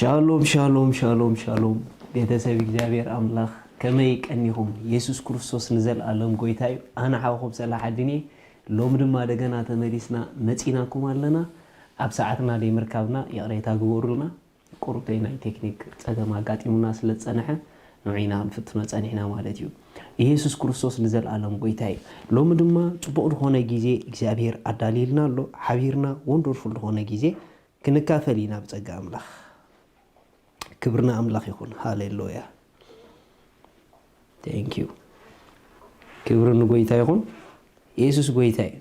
ሻሎም ሻሎም ሻሎም ሻሎም፣ ቤተሰብ እግዚኣብሔር ኣምላኽ ከመይ ቀኒኹም? የሱስ ክርስቶስ ንዘለኣለም ጎይታ እዩ። ኣነ ሓውኹም ሰላሕ ኣድን እየ። ሎም ድማ ደገና ተመሊስና መጺናኩም ኣለና። ኣብ ሰዓትና ደይ ምርካብና ይቕሬታ ግበሩልና። ቁሩተይ ናይ ቴክኒክ ጸገም ኣጋጢሙና ስለ ዝጸንሐ ንዑ ኢና ክንፍትኖ ጸኒሕና ማለት እዩ። ኢየሱስ ክርስቶስ ንዘለኣለም ጎይታ እዩ። ሎሚ ድማ ጽቡቕ ዝኾነ ግዜ እግዚኣብሔር ኣዳልይልና ኣሎ። ሓቢርና ወንደርፉል ዝኾነ ግዜ ክንካፈል ኢና ብጸጋ ኣምላኽ። ክብሪ ንኣምላኽ ይኹን። ሃሌሉያ። Thank you። ክብሪ ንጎይታ ይኹን። ኢየሱስ ጎይታ እዩ።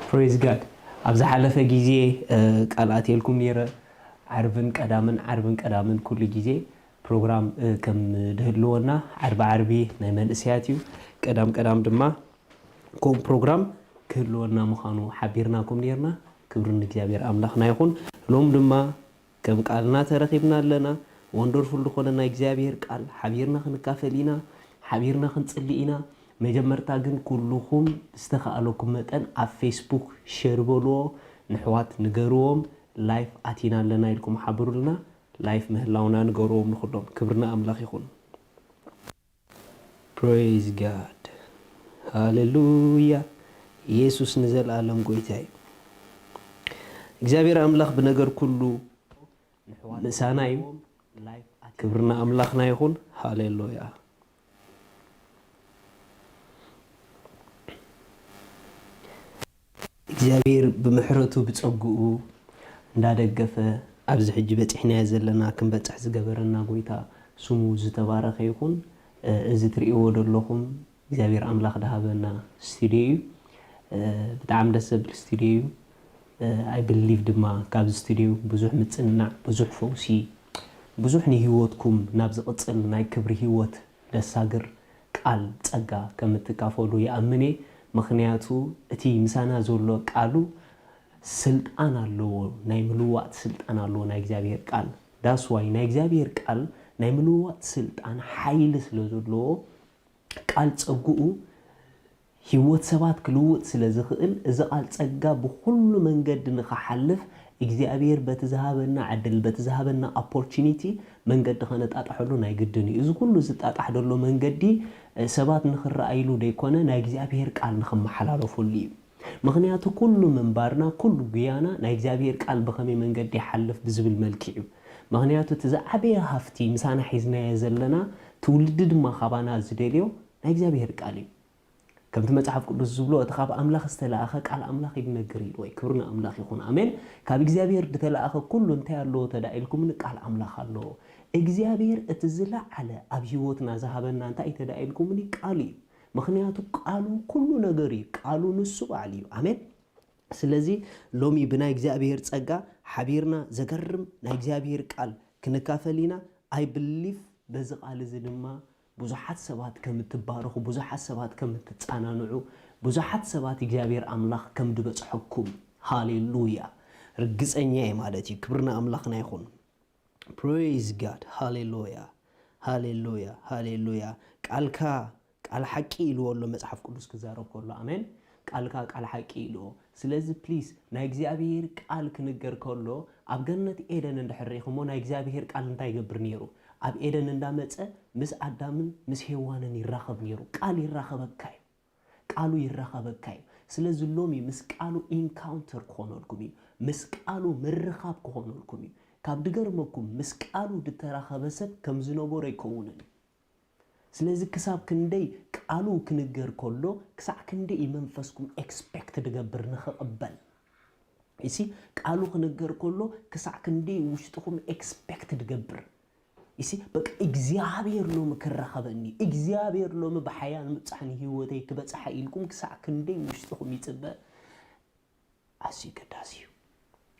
Praise God። ኣብ ዝሓለፈ ግዜ ቃል ኣትየልኩም ነይረ። ዓርብን ቀዳምን ዓርብን ቀዳምን ኩሉ ግዜ ፕሮግራም ከም ድህልወና፣ ዓርቢ ዓርቢ ናይ መንእሰያት እዩ፣ ቀዳም ቀዳም ድማ ከምኡ ፕሮግራም ክህልወና ምዃኑ ሓቢርናኩም ነይርና። ክብሪ ንእግዚኣብሔር ኣምላኽና ይኹን። ሎም ድማ ከም ቃልና ተረኺብና ኣለና። ወንደርፉል ዝኾነ ናይ እግዚኣብሔር ቃል ሓቢርና ክንካፈል ኢና፣ ሓቢርና ክንጽሊ ኢና። መጀመርታ ግን ኩልኹም ዝተኻእለኩም መጠን ኣብ ፌስቡክ ሸር በልዎ፣ ንሕዋት ንገርዎም፣ ላይፍ ኣቲና ኣለና ኢልኩም ሓብሩልና። ላይፍ ምህላውና ንገርዎም ንኹሎም። ክብርና ኣምላኽ ይኹን። Praise God። ሃሌሉያ። ኢየሱስ ንዘለኣለም ጎይታ እዩ። እግዚኣብሔር ኣምላኽ ብነገር ኩሉ ምሳና እዩ። ክብርና ኣምላኽና ይኹን። ሃሌሉያ። እግዚኣብሔር ብምሕረቱ ብጸግኡ እንዳደገፈ ኣብዚ ሕጂ በጺሕናዮ ዘለና ክንበጽሕ ዝገበረና ጎይታ ስሙ ዝተባረኸ ይኹን። እዚ ትርእይዎ ዘለኹም እግዚኣብሔር ኣምላኽ ዝሃበና ስቱድዮ እዩ። ብጣዕሚ ደስ ዘብል ስቱድዮ እዩ። I believe ድማ ካብዚ ስቱድዮ ብዙሕ ምጽንናዕ፣ ብዙሕ ፈውሲ፣ ብዙሕ ንህይወትኩም ናብ ዝቕጽል ናይ ክብሪ ህይወት ዘሳግር ቃል ጸጋ ከም እትካፈሉ ይኣምን እየ። ምኽንያቱ እቲ ምሳና ዘሎ ቃሉ ስልጣን ኣለዎ፣ ናይ ምልዋጥ ስልጣን ኣለዎ ናይ እግዚኣብሔር ቃል። That's why ናይ እግዚኣብሔር ቃል ናይ ምልዋጥ ስልጣን ሓይሊ ስለ ዘለዎ ቃል ጸግኡ ህይወት ሰባት ክልውጥ ስለ ዝኽእል፣ እዚ ቃል ጸጋ ብኹሉ መንገዲ ንኽሓልፍ እግዚኣብሔር በቲ ዝሃበና ዕድል፣ በቲ ዝሃበና ኦፖርቹኒቲ መንገዲ ኸነጣጥሐሉ ናይ ግድን እዩ። እዚ ኩሉ ዝጣጣሕ ዘሎ መንገዲ ሰባት ንኽረኣይሉ ደይኮነ ናይ እግዚኣብሔር ቃል ንኽመሓላለፈሉ እዩ። ምኽንያቱ ኩሉ ምንባርና፣ ኩሉ ጉያና ናይ እግዚኣብሔር ቃል ብኸመይ መንገዲ ይሓልፍ ብዝብል መልክዕ እዩ። ምኽንያቱ እቲ ዝዓበየ ሃፍቲ ምሳና ሒዝናዮ ዘለና ትውልዲ ድማ ካባና ዝደልዮ ናይ እግዚኣብሔር ቃል እዩ። ከምቲ መጽሓፍ ቅዱስ ዝብሎ እቲ ካብ ኣምላኽ ዝተላእኸ ቃል ኣምላኽ እዩ ዝነግር ኢሉ ወይ ክብሪ ንኣምላኽ ይኹን ኣሜን። ካብ እግዚኣብሔር ዝተላእኸ ኩሉ እንታይ ኣለዎ ተዳኢልኩምኒ ቃል ኣምላኽ ኣለዎ። እግዚኣብሔር እቲ ዝለዓለ ኣብ ህይወትና ዝሃበና እንታይ እዩ ተዳኢልኩምኒ ቃሉ እዩ። ምኽንያቱ ቃሉ ኩሉ ነገር እዩ። ቃሉ ንሱ ባዕሉ እዩ። ኣሜን። ስለዚ ሎሚ ብናይ እግዚኣብሔር ጸጋ ሓቢርና ዘገርም ናይ እግዚኣብሔር ቃል ክንካፈል ኢና። I believe በዚ ቃል እዚ ድማ ብዙሓት ሰባት ከም እትባረኹ፣ ብዙሓት ሰባት ከም እትጸናንዑ፣ ብዙሓት ሰባት እግዚኣብሔር ኣምላኽ ከም ዝበጽሐኩም። ሃሌሉያ። ርግጸኛ እየ ማለት እዩ። ክብርና ኣምላኽና ይኹን። Praise God። ሃሌሉያ፣ ሃሌሉያ፣ ሃሌሉያ። ቃልካ ቃል ሓቂ ኢልዎ ኣሎ መጽሓፍ ቅዱስ ክዛረብ ከሎ። ኣሜን። ቃልካ ቃል ሓቂ ኢልዎ። ስለዚ ፕሊስ ናይ እግዚኣብሔር ቃል ክንገር ከሎ ኣብ ገነት ኤደን እንድሕር ርኢኹሞ ናይ እግዚኣብሔር ቃል እንታይ ይገብር ነይሩ? ኣብ ኤደን እንዳመጸ ምስ ኣዳምን ምስ ሄዋንን ይራኸብ ነይሩ። ቃል ይራኸበካ እዩ። ቃሉ ይራኸበካ እዩ። ስለዚ ሎሚ ምስ ቃሉ ኢንካውንተር ክኾነልኩም እዩ። ምስ ቃሉ ምርኻብ ክኾነልኩም እዩ። ካብ ድገርመኩም ምስ ቃሉ ድተራኸበ ሰብ ከም ዝነበሮ ኣይከውንን እዩ። ስለዚ ክሳብ ክንደይ ቃሉ ክንገር ከሎ ክሳዕ ክንደይ እዩ መንፈስኩም ኤክስፔክት ድገብር ንኽቕበል። እሲ ቃሉ ክንገር ከሎ ክሳዕ ክንደይ ውሽጥኹም ኤክስፔክት ድገብር። እሲ በቃ እግዚኣብሔር ሎሚ ክራኸበኒ፣ እግዚኣብሔር ሎሚ ብሓያል ምብጻሕ ንህይወተይ ክበጽሓ ኢልኩም ክሳዕ ክንደይ ውሽጥኹም ይጽበ። ኣዝዩ ገዳሲ እዩ።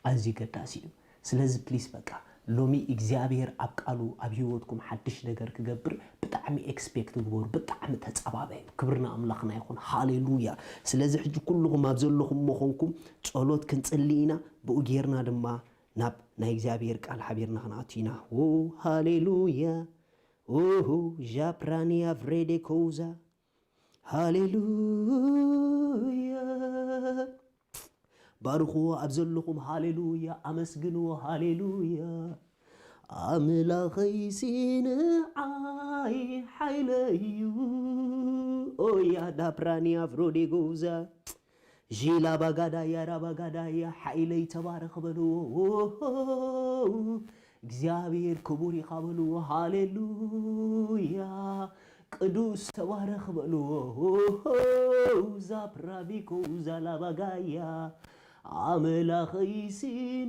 ኣዝዩ ገዳሲ እዩ። ስለዚ ፕሊስ በቃ ሎሚ እግዚኣብሔር ኣብ ቃሉ ኣብ ህይወትኩም ሓድሽ ነገር ክገብር ብጣዕሚ ኤክስፔክት ግበሩ፣ ብጣዕሚ ተጸባበዩ። ክብሪ ንኣምላኽና ይኹን። ሃሌሉያ። ስለዚ ሕጂ ኩልኹም ኣብ ዘለኹም መኾንኩም ጸሎት ክንጽሊ ኢና። ብኡ ጌርና ድማ ናብ ናይ እግዚኣብሔር ቃል ሓቢርና ክንኣቱ ኢና። ው ሃሌሉያ። ኡሁ ዣፕራንያ ቭሬዴ ኮውዛ። ሃሌሉያ። ባርኽዎ ኣብ ዘለኹም፣ ሃሌሉያ፣ ኣመስግንዎ፣ ሃሌሉያ። ኣምላኸይሲ ንዓይ ሓይለይ እዩ። ኦያ ዳፕራንያ ፍሮዴጎዛ ዢላ ባጋዳያ ራባጋዳያ ሓይለይ ተባረኽ በልዎ። እግዚኣብሔር ክቡር ኢኻ በልዎ። ሃሌሉያ ቅዱስ ተባረኽ በልዎ። ዛፕራቢኮ ዛላባጋያ ኣምላኸይሲ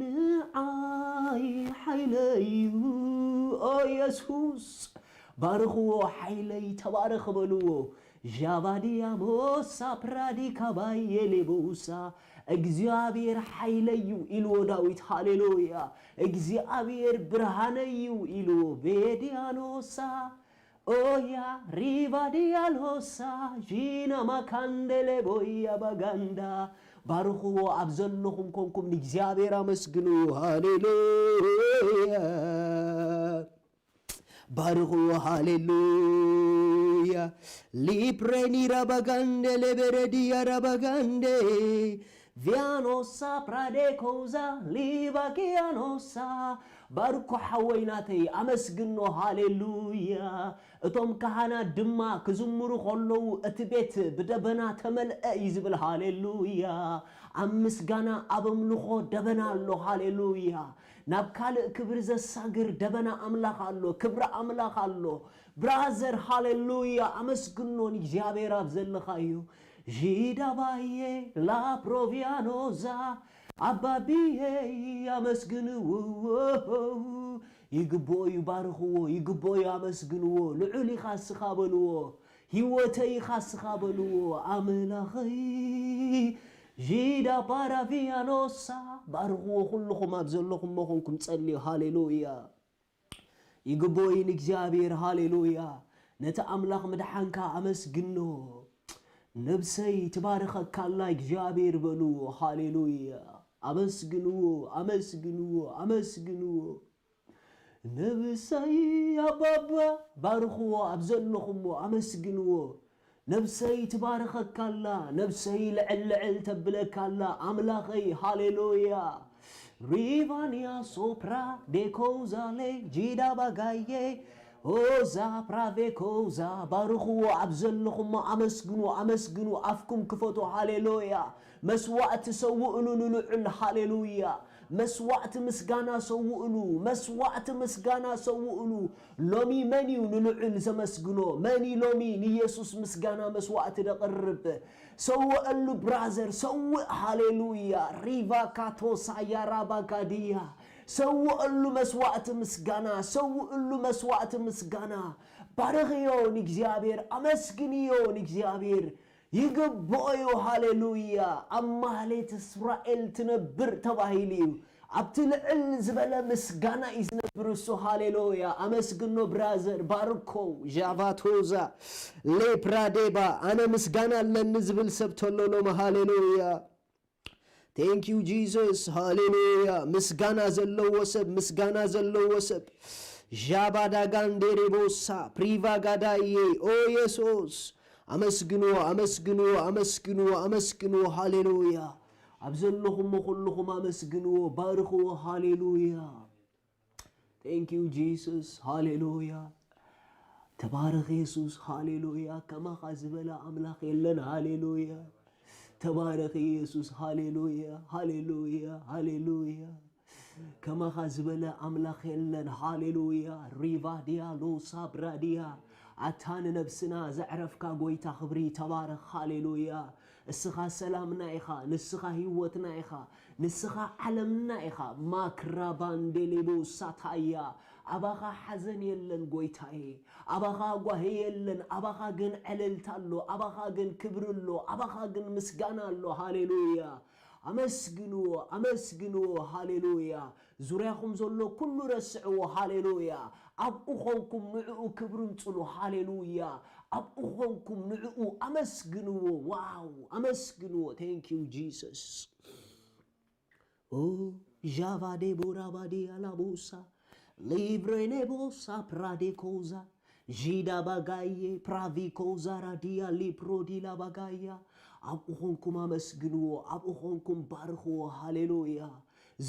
ንዓይ ሓይለይ እዩ። ኦ የሱስ ባርኽዎ፣ ሓይለይ ተባረኽ በልዎ። ዣባዲያ ሞሳ ፕራዲ ካባየ ሌቦሳ እግዚኣብሔር ሓይለይ እዩ ኢልዎ ዳዊት። ሃሌሉያ። እግዚኣብሔር ብርሃነይ እዩ ኢልዎ ቤድያኖሳ ኦያ ሪቫዲያሎሳ ዢና ማካንደሌ ቦያ ባጋንዳ ባርኽዎ ኣብ ዘለኹም ኮንኩም ንእግዚኣብሔር ኣመስግኑ። ሃሌሉያ ባርኽዎ። ሃሌሉያ ሊፕሬኒ ራባጋንዴ ሌቤረዲያ ራባጋንዴ ቪያኖሳ ፕራዴኮዛ ሊባኪያኖሳ ባርኮ ሓወይ ናተይ ኣመስግኖ። ሃሌሉያ እቶም ካህናት ድማ ክዝምሩ ከለዉ እቲ ቤት ብደበና ተመልአ እዩ ዝብል። ሃሌሉያ ኣብ ምስጋና ኣብ ኣምልኾ ደበና ኣሎ። ሃሌሉያ ናብ ካልእ ክብሪ ዘሳግር ደበና ኣምላኽ ኣሎ፣ ክብሪ ኣምላኽ ኣሎ። ብራዘር ሃሌሉያ ኣመስግኖ ንእግዚኣብሔር ኣብ ዘለኻዮ። ዢዳባዬ ላፕሮቪያኖዛ ኣባብዬ ኣመስግንዎ። ይግብኦ እዩ ባርኽዎ፣ ይግብኦ እዩ ኣመስግንዎ። ልዑል ኢኻ እስኻ በልዎ፣ ህይወተይ ኢኻ እስኻ በልዎ። ኣምላኸይ ዢዳ ፓራቪያኖሳ ባርኽዎ። ኩልኹም ኣብ ዘለኹም መኾንኩም ጸልዩ። ሃሌሉያ ይግብኦ እዩ ንእግዚኣብሔር። ሃሌሉያ ነቲ ኣምላኽ ምድሓንካ ኣመስግኖ። ነብሰይ ትባርኸካ ኣላ እግዚኣብሔር በልዎ። ሃሌሉያ ኣመስግንዎ ኣመስግንዎ ኣመስግንዎ። ነብሰይ ኣባባ ባርኽዎ ኣብ ዘለኹሞ ኣመስግንዎ። ነብሰይ ትባርኸካ ኣላ ነብሰይ ልዕል ልዕል ተብለካ ኣላ። ኣምላኸይ ሃሌሉያ ሪቫንያ ሶፕራ ዴኮዛሌ ጂዳ ባጋዬ ኦዛ ፕራቬኮዛ ባርኽዎ ኣብ ዘለኹሞ ኣመስግኑ ኣመስግኑ ኣፍኩም ክፈቱ። ሃሌሉያ መስዋዕቲ ሰውእሉ ንልዑል። ሃሌሉያ መስዋዕቲ ምስጋና ሰውእሉ መስዋዕቲ ምስጋና ሰውእሉ። ሎሚ መን እዩ ንልዑል ዘመስግኖ? መን እዩ ሎሚ ንኢየሱስ ምስጋና መስዋዕቲ ደቕርብ? ሰውእሉ ብራዘር ሰውእ። ሃሌሉያ ሪቫ ካቶሳ ያራባ ጋድያ ሰውእሉ መስዋዕቲ ምስጋና ሰውእሉ መስዋዕቲ ምስጋና። ባርኽዮ ንእግዚኣብሔር ኣመስግንዮ ንእግዚኣብሔር። ይግብኦ እዩ። ሃሌሉያ ኣብ ማህሌት እስራኤል ትነብር ተባሂሉ እዩ። ኣብቲ ልዕል ዝበለ ምስጋና እዩ ዝነብር እሱ። ሃሌሉያ ኣመስግኖ ብራዘር ባርኮ ዣቫቶዛ ሌፕራዴባ ኣነ ምስጋና ኣለኒ ዝብል ሰብ ተሎ ሎማ። ሃሌሉያ Thank you Jesus ሃሌሉያ ምስጋና ዘለዎ ሰብ ምስጋና ዘለዎ ሰብ ዣባዳጋንዴሬቦሳ ፕሪቫጋዳዬ ኦ የሱስ ኣመስግንዎ ኣመስግንዎ ኣመስግንዎ ኣመስግንዎ። ሃሌሉያ ኣብ ዘለኹሞ ኩልኹም ኣመስግንዎ ባርኽዎ። ሃሌሉያ Thank you Jesus ሃሌሉያ። ተባረኽ የሱስ ሃሌሉያ። ከማኻ ዝበለ ኣምላኽ የለን ሃሌሉያ። ተባረኽ የሱስ ሃሌሉያ ሃሌሉያ ሃሌሉያ። ከማኻ ዝበለ ኣምላኽ የለን ሃሌሉያ። ሪቫዲያ ሎሳ ብራዲያ ኣታ ንነብስና ዘዕረፍካ ጎይታ ክብሪ ተባረኽ ሃሌሉያ። እስኻ ሰላምና ኢኻ፣ ንስኻ ህይወትና ኢኻ፣ ንስኻ ዓለምና ኢኻ። ማክራባንዴሌቦ ሳታያ ኣባኻ ሓዘን የለን ጎይታዬ፣ ኣባኻ ጓሂ የለን፣ ኣባኻ ግን ዕልልታ ኣሎ፣ ኣባኻ ግን ክብሪ ኣሎ፣ ኣባኻ ግን ምስጋና ኣሎ። ሃሌሉያ ኣመስግንዎ ኣመስግንዎ። ሃሌሉያ ዙርያኹም ዘሎ ኩሉ ረስዕዎ። ሃሌሉያ ኣብኡ ኾንኩም ንዕኡ ክብሪ ምጽሉ። ሃሌሉያ ኣብኡ ኾንኩም ንዕኡ ኣመስግንዎ። ዋው ኣመስግንዎ። Thank you Jesus ኦ ዣቫዴ ቦራባዲ ኣላቦሳ ሊብሬኔቦሳ ፕራዴኮዛ ዢዳ ባጋዬ ፕራቪኮዛ ራዲያ ሊፕሮዲላ ባጋያ ኣብኡ ኾንኩም ኣመስግንዎ፣ ኣብኡ ኾንኩም ባርኽዎ። ሃሌሉያ!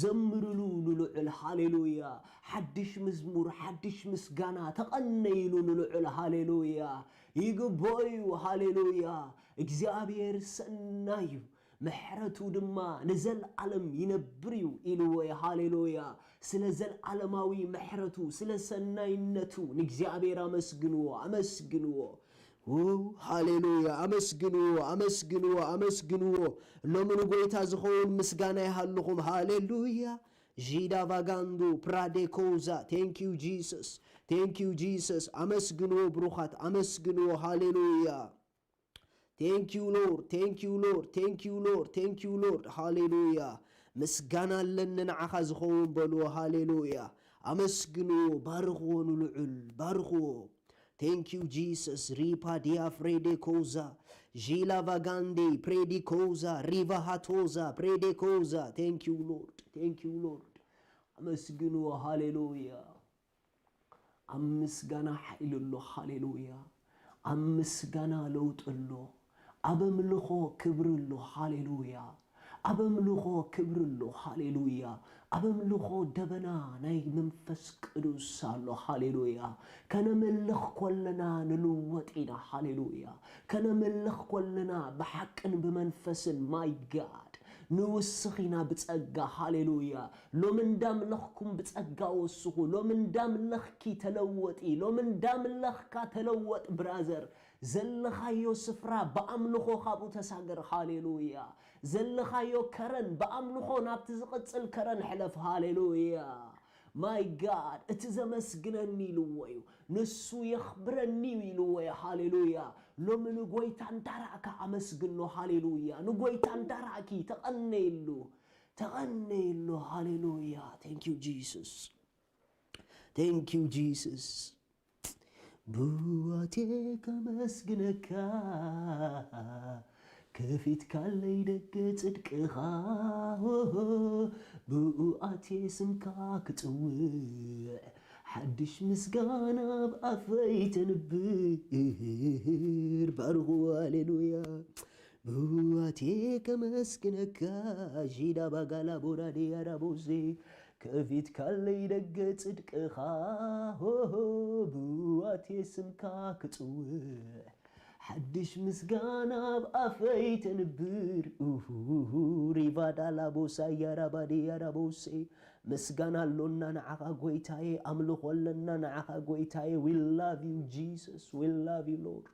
ዘምርሉ ንልዑል። ሃሌሉያ! ሓድሽ መዝሙር፣ ሓድሽ ምስጋና፣ ተቐነይሉ ንልዑል። ሃሌሉያ! ይግብኦ እዩ። ሃሌሉያ! እግዚኣብሔር ሰናይ እዩ፣ ምሕረቱ ድማ ንዘለዓለም ይነብር እዩ ኢልዎ እዩ። ሃሌሉያ! ስለ ዘለዓለማዊ ምሕረቱ፣ ስለ ሰናይነቱ ንእግዚኣብሔር ኣመስግንዎ፣ ኣመስግንዎ። ው፣ ሃሌሉያ! ኣመስግንዎ፣ ኣመስግንዎ፣ ኣመስግንዎ። ሎሚ ንጎይታ ዝኸውን ምስጋና ይሃልኹም። ሃሌሉያ! ዢዳ ቫጋንዱ ፕራዴኮዛ። Thank you Jesus, thank you Jesus። ኣመስግንዎ ብሩኻት፣ ኣመስግንዎ። ሃሌሉያ! Thank you Lord, thank you Lord, thank you Lord, thank you Lord። ሃሌሉያ! ምስጋና ኣለኒ ንዓኻ ዝኸውን በልዎ። ሃሌሉያ! ኣመስግንዎ፣ ባርኽዎ፣ ንልዑል ባርኽዎ። Thank you Jesus። ሪፓ ዲያ ፍሬዴ ኮዛ፣ ዢላ ቫጋንዴ ፕሬዲ ኮዛ፣ ሪቫ ሃቶዛ ፕሬዴ ኮዛ። Thank you Lord, thank you Lord። ኣመስግንዎ። ሃሌሉያ! ኣብ ምስጋና ሓይሊ ኣሎ። ሃሌሉያ! ኣብ ምስጋና ለውጢ ኣሎ። ኣብ ኣምልኾ ክብሪ ኣሎ። ሃሌሉያ! ኣብ ኣምልኾ ክብሪ ኣሎ። ሃሌሉያ! ኣብ ኣምልኾ ደበና ናይ መንፈስ ቅዱስ ኣሎ። ሃሌሉያ! ከነምልኽ ኮለና ንልወጥ ኢና። ሃሌሉያ! ከነምልኽ ኮለና ብሓቅን ብመንፈስን፣ my God፣ ንውስኽ ኢና ብጸጋ። ሃሌሉያ! ሎሚ እንዳምለኽኩም ብጸጋ ወስኹ። ሎሚ እንዳምለኽኪ ተለወጢ። ሎሚ እንዳምለኽካ ተለወጥ ብራዘር። ዘለኻዮ ስፍራ ብኣምልኾ ካብኡ ተሳገር። ሃሌሉያ! ዘለኻዮ ከረን ብኣምልኾ ናብቲ ዝቕጽል ከረን ሕለፍ። ሃሌሉያ! My God፣ እቲ ዘመስግነኒ ኢልዎ እዩ፣ ንሱ የኽብረኒ እዩ ኢልዎ እዩ። ሃሌሉያ! ሎሚ ንጎይታ እንዳረኣካ ኣመስግኖ። ሃሌሉያ! ንጎይታ እንዳረኣኪ ተቐነይሉ፣ ተቐነይሉ። ሃሌሉያ! Thank you Jesus, thank you Jesus። ብዋቴ ከመስግነካ፣ ከፊትካለይ ደገ ጽድቅኻ፣ ሆሆ፣ ብኡ ኣትየ ስምካ ክጽውዕ፣ ሓድሽ ምስጋና ኣብ ኣፈይ ተንብር። ባርኹ፣ ሃሌሉያ። ብዋቴ ከመስግነካ፣ ዢዳ ባጋላ ቦራዴ ያራቦዜ፣ ከፊትካለይ ደገ ጽድቅኻ፣ ሆሆ፣ ብዋቴ ስምካ ክጽውዕ፣ ሓድሽ ምስጋና ኣብ ኣፈይ ተንብር። ኡሁሁሁ፣ ሪቫዳ ላቦሳ ያራባዴ ያራቦሴ። ምስጋና ኣሎና ንዓኻ ጎይታዬ፣ ኣምልኾ ኣለና ንዓኻ ጎይታዬ። We love you Jesus, we love you Lord።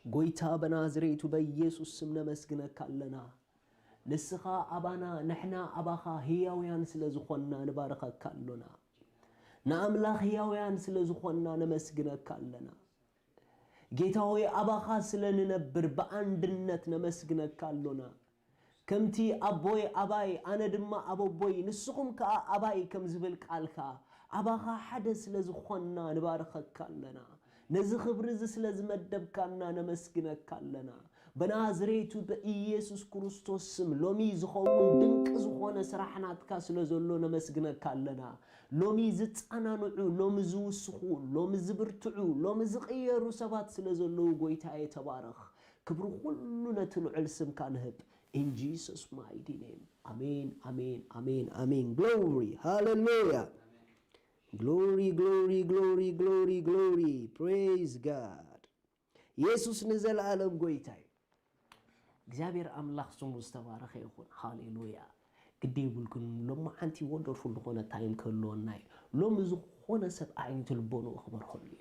ጎይታ በናዝሬቱ በኢየሱስ ስም ነመስግነካ ኣለና። ንስኻ ኣባና፣ ንሕና ኣባኻ ህያውያን ስለ ዝኾንና ንባርኸካ ኣሎና። ንኣምላኽ ህያውያን ስለ ዝኾንና ነመስግነካ ኣለና። ጌታ ሆይ፣ ኣባኻ ስለ ንነብር ብኣንድነት ነመስግነካ ኣሎና። ከምቲ ኣቦይ ኣባይ፣ ኣነ ድማ ኣብ ኣቦይ፣ ንስኹም ከኣ ኣባይ ከም ዝብል ቃልካ፣ ኣባኻ ሓደ ስለ ዝኾንና ንባርኸካ ኣለና። ነዚ ክብሪ እዚ ስለ ዝመደብካና ነመስግነካ ኣለና። በናዝሬቱ በኢየሱስ ክርስቶስ ስም ሎሚ ዝኸውን ድንቂ ዝኾነ ስራሕ ናትካ ስለ ዘሎ ነመስግነካ ኣለና። ሎሚ ዝጸናንዑ፣ ሎሚ ዝውስኹ፣ ሎሚ ዝብርትዑ፣ ሎሚ ዝቕየሩ ሰባት ስለ ዘለዉ ጎይታዬ ተባረኽ። ክብሪ ኩሉ ነቲ ልዑል ስምካ ንህብ። In Jesus mighty name። ኣሜን፣ ኣሜን፣ ኣሜን፣ ኣሜን። Glory፣ ሃሌሉያ። Glory፣ glory፣ glory፣ glory፣ glory። Praise God። የሱስ ንዘለኣለም ጎይታ እዩ። እግዚኣብሔር ኣምላኽ ስሙ ዝተባረኸ ይኹን። ሃሌሉያ። ግዲ የብልኩን፣ ሎማዓንቲ ወንደርፉል ዝኾነ ታይም ክህልወና እዩ። ሎሚ ዝኾነ ሰብ ኣዒንቱ ልቦንኡ ክበርኸሉ እዩ።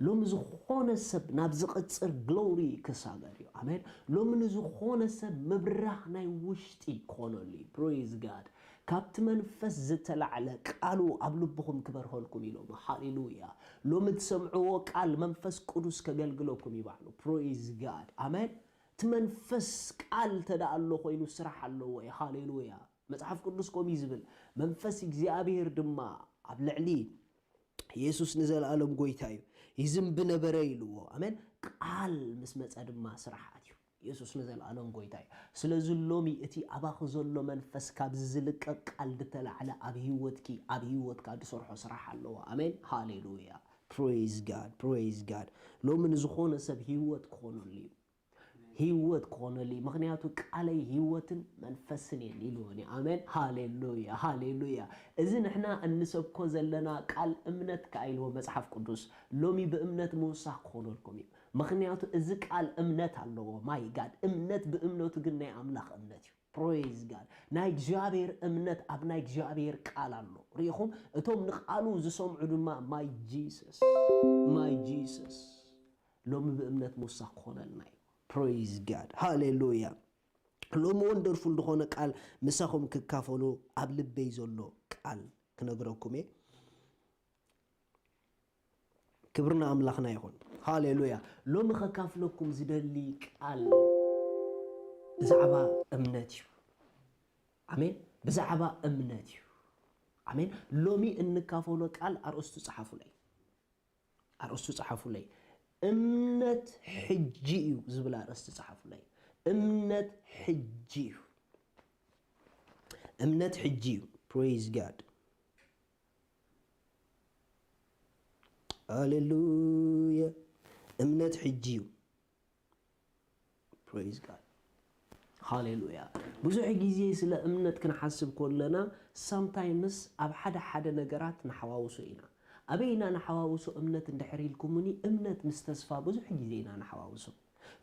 ሎሚ ዝኾነ ሰብ ናብ ዝቕጽር ግሎሪ ክሳገር እዩ። ኣሜን። ሎሚ ንዝኾነ ሰብ ምብራህ ናይ ውሽጢ ክኾነሉ እዩ። ፕሬዝ ጋድ። ካብቲ መንፈስ ዝተላዕለ ቃሉ ኣብ ልብኹም ክበርኸልኩም ኢሎም። ሃሌሉያ። ሎሚ ትሰምዕዎ ቃል መንፈስ ቅዱስ ከገልግለኩም እዩ ባዕሉ። ፕሬዝ ጋድ። ኣሜን። እቲ መንፈስ ቃል ተደኣ ኣሎ ኮይኑ ስራሕ ኣለዎ እዩ። ሃሌሉያ። መጽሓፍ ቅዱስ ከምኡ እዩ ዝብል፣ መንፈስ እግዚኣብሔር ድማ ኣብ ልዕሊ የሱስ ንዘለኣለም ጎይታ እዩ፣ ይዝንቢ ነበረ ኢልዎ። ኣሜን። ቃል ምስ መጸ ድማ ስራሕ ኣትዩ። የሱስ ንዘለኣለም ጎይታ እዩ። ስለዚ ሎሚ እቲ ኣባኺ ዘሎ መንፈስ ካብዚ ዝልቀቕ ቃል ዝተላዕለ ኣብ ህይወትኪ፣ ኣብ ህይወትካ ዝሰርሖ ስራሕ ኣለዎ። ኣሜን። ሃሌሉያ። ፕሬዝ ጋድ፣ ፕሬዝ ጋድ። ሎሚ ንዝኾነ ሰብ ህይወት ክኾነሉ እዩ። ህይወት ክኾነሉ እዩ። ምኽንያቱ ቃለይ ህይወትን መንፈስን እየን ኢልዎን እዩ። ኣሜን። ሃሌሉያ፣ ሃሌሉያ። እዚ ንሕና እንሰብኮ ዘለና ቃል እምነት ከኣ ኢልዎ መጽሓፍ ቅዱስ። ሎሚ ብእምነት ምውሳኽ ክኾነልኩም እዩ። ምኽንያቱ እዚ ቃል እምነት ኣለዎ። ማይ ጋድ፣ እምነት ብእምነቱ ግን ናይ ኣምላኽ እምነት እዩ። ፕሬዝ ጋድ። ናይ እግዚኣብሔር እምነት ኣብ ናይ እግዚኣብሔር ቃል ኣሎ። ርኢኹም፣ እቶም ንቃሉ ዝሰምዑ ድማ ማይ ጂሰስ፣ ማይ ጂሰስ። ሎሚ ብእምነት ምውሳኽ ክኾነልና እዩ። ፕሬዝ ጋድ፣ ሃሌሉያ። ሎሚ ወንደርፉል ዝኾነ ቃል ምሳኹም ክካፈሉ ኣብ ልበይ ዘሎ ቃል ክነግረኩም እየ። ክብሪ ንኣምላኽና ይኹን። ሃሌሉያ። ሎሚ ከካፍለኩም ዝደሊ ቃል ብዛዕባ እምነት እዩ። ኣሜን። ብዛዕባ እምነት እዩ። ኣሜን። ሎሚ እንካፈሎ ቃል ኣርእስቱ ጸሓፉለይ። ኣርእስቱ ጸሓፉለይ። እምነት ሕጂ እዩ ዝብል ኣርእስቲ ጸሓፉለይ። እምነት ሕጂ እዩ። እምነት ሕጂ እዩ። ፕሬዝ ጋድ። ሃሌሉያ። እምነት ሕጂ እዩ። ፕሬዝ ጋድ። ሃሌሉያ። ብዙሕ ግዜ ስለ እምነት ክንሓስብ ከለና፣ ሳምታይምስ ኣብ ሓደ ሓደ ነገራት ንሓዋውሶ ኢና። ኣበይ ኢና ንሓዋውሶ እምነት እንድሕር ኢልኩምኒ፣ እምነት ምስ ተስፋ ብዙሕ ግዜ ኢና ንሓዋውሶ።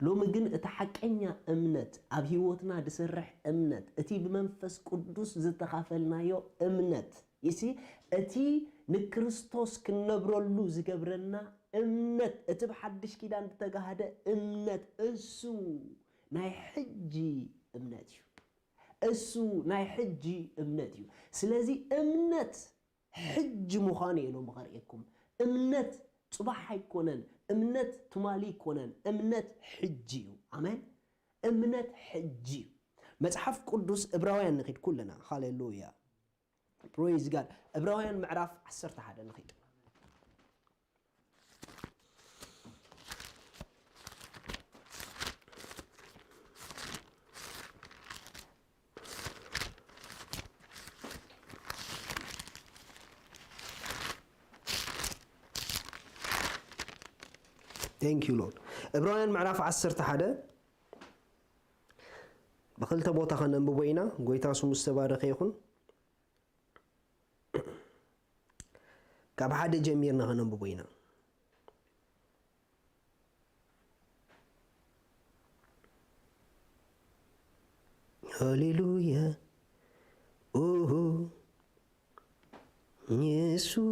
ሎሚ ግን እቲ ሓቀኛ እምነት፣ ኣብ ህይወትና ዝሰርሕ እምነት፣ እቲ ብመንፈስ ቅዱስ ዝተኻፈልናዮ እምነት፣ ይሲ፣ እቲ ንክርስቶስ ክንነብረሉ ዝገብረና እምነት፣ እቲ ብሓድሽ ኪዳን ዝተጋህደ እምነት፣ እሱ ናይ ሕጂ እምነት እዩ። እሱ ናይ ሕጂ እምነት እዩ። ስለዚ እምነት ሕጂ ምዃኑ እየ ሎሚ ከርእየኩም። እምነት ጽባሕ ኣይኮነን፣ እምነት ትማሊ ኣይኮነን፣ እምነት ሕጂ እዩ። ኣሜን። እምነት ሕጂ እዩ። መጽሓፍ ቅዱስ ዕብራውያን ንኺድ ኩልና። ሃሌሉያ። ፕሬዝ ጋድ። ዕብራውያን ምዕራፍ ዓሰርተ ሓደ ንኺድ። Thank you Lord። ዕብራውያን ምዕራፍ ዓሰርተ ሓደ ብኽልተ ቦታ ከነንብቦ ኢና። ጎይታ ስሙ ዝተባረኸ ይኹን። ካብ ሓደ ጀሚርና ከነንብቦ ኢና። ሃሌሉያ። ኦሆ፣ ኢየሱስ።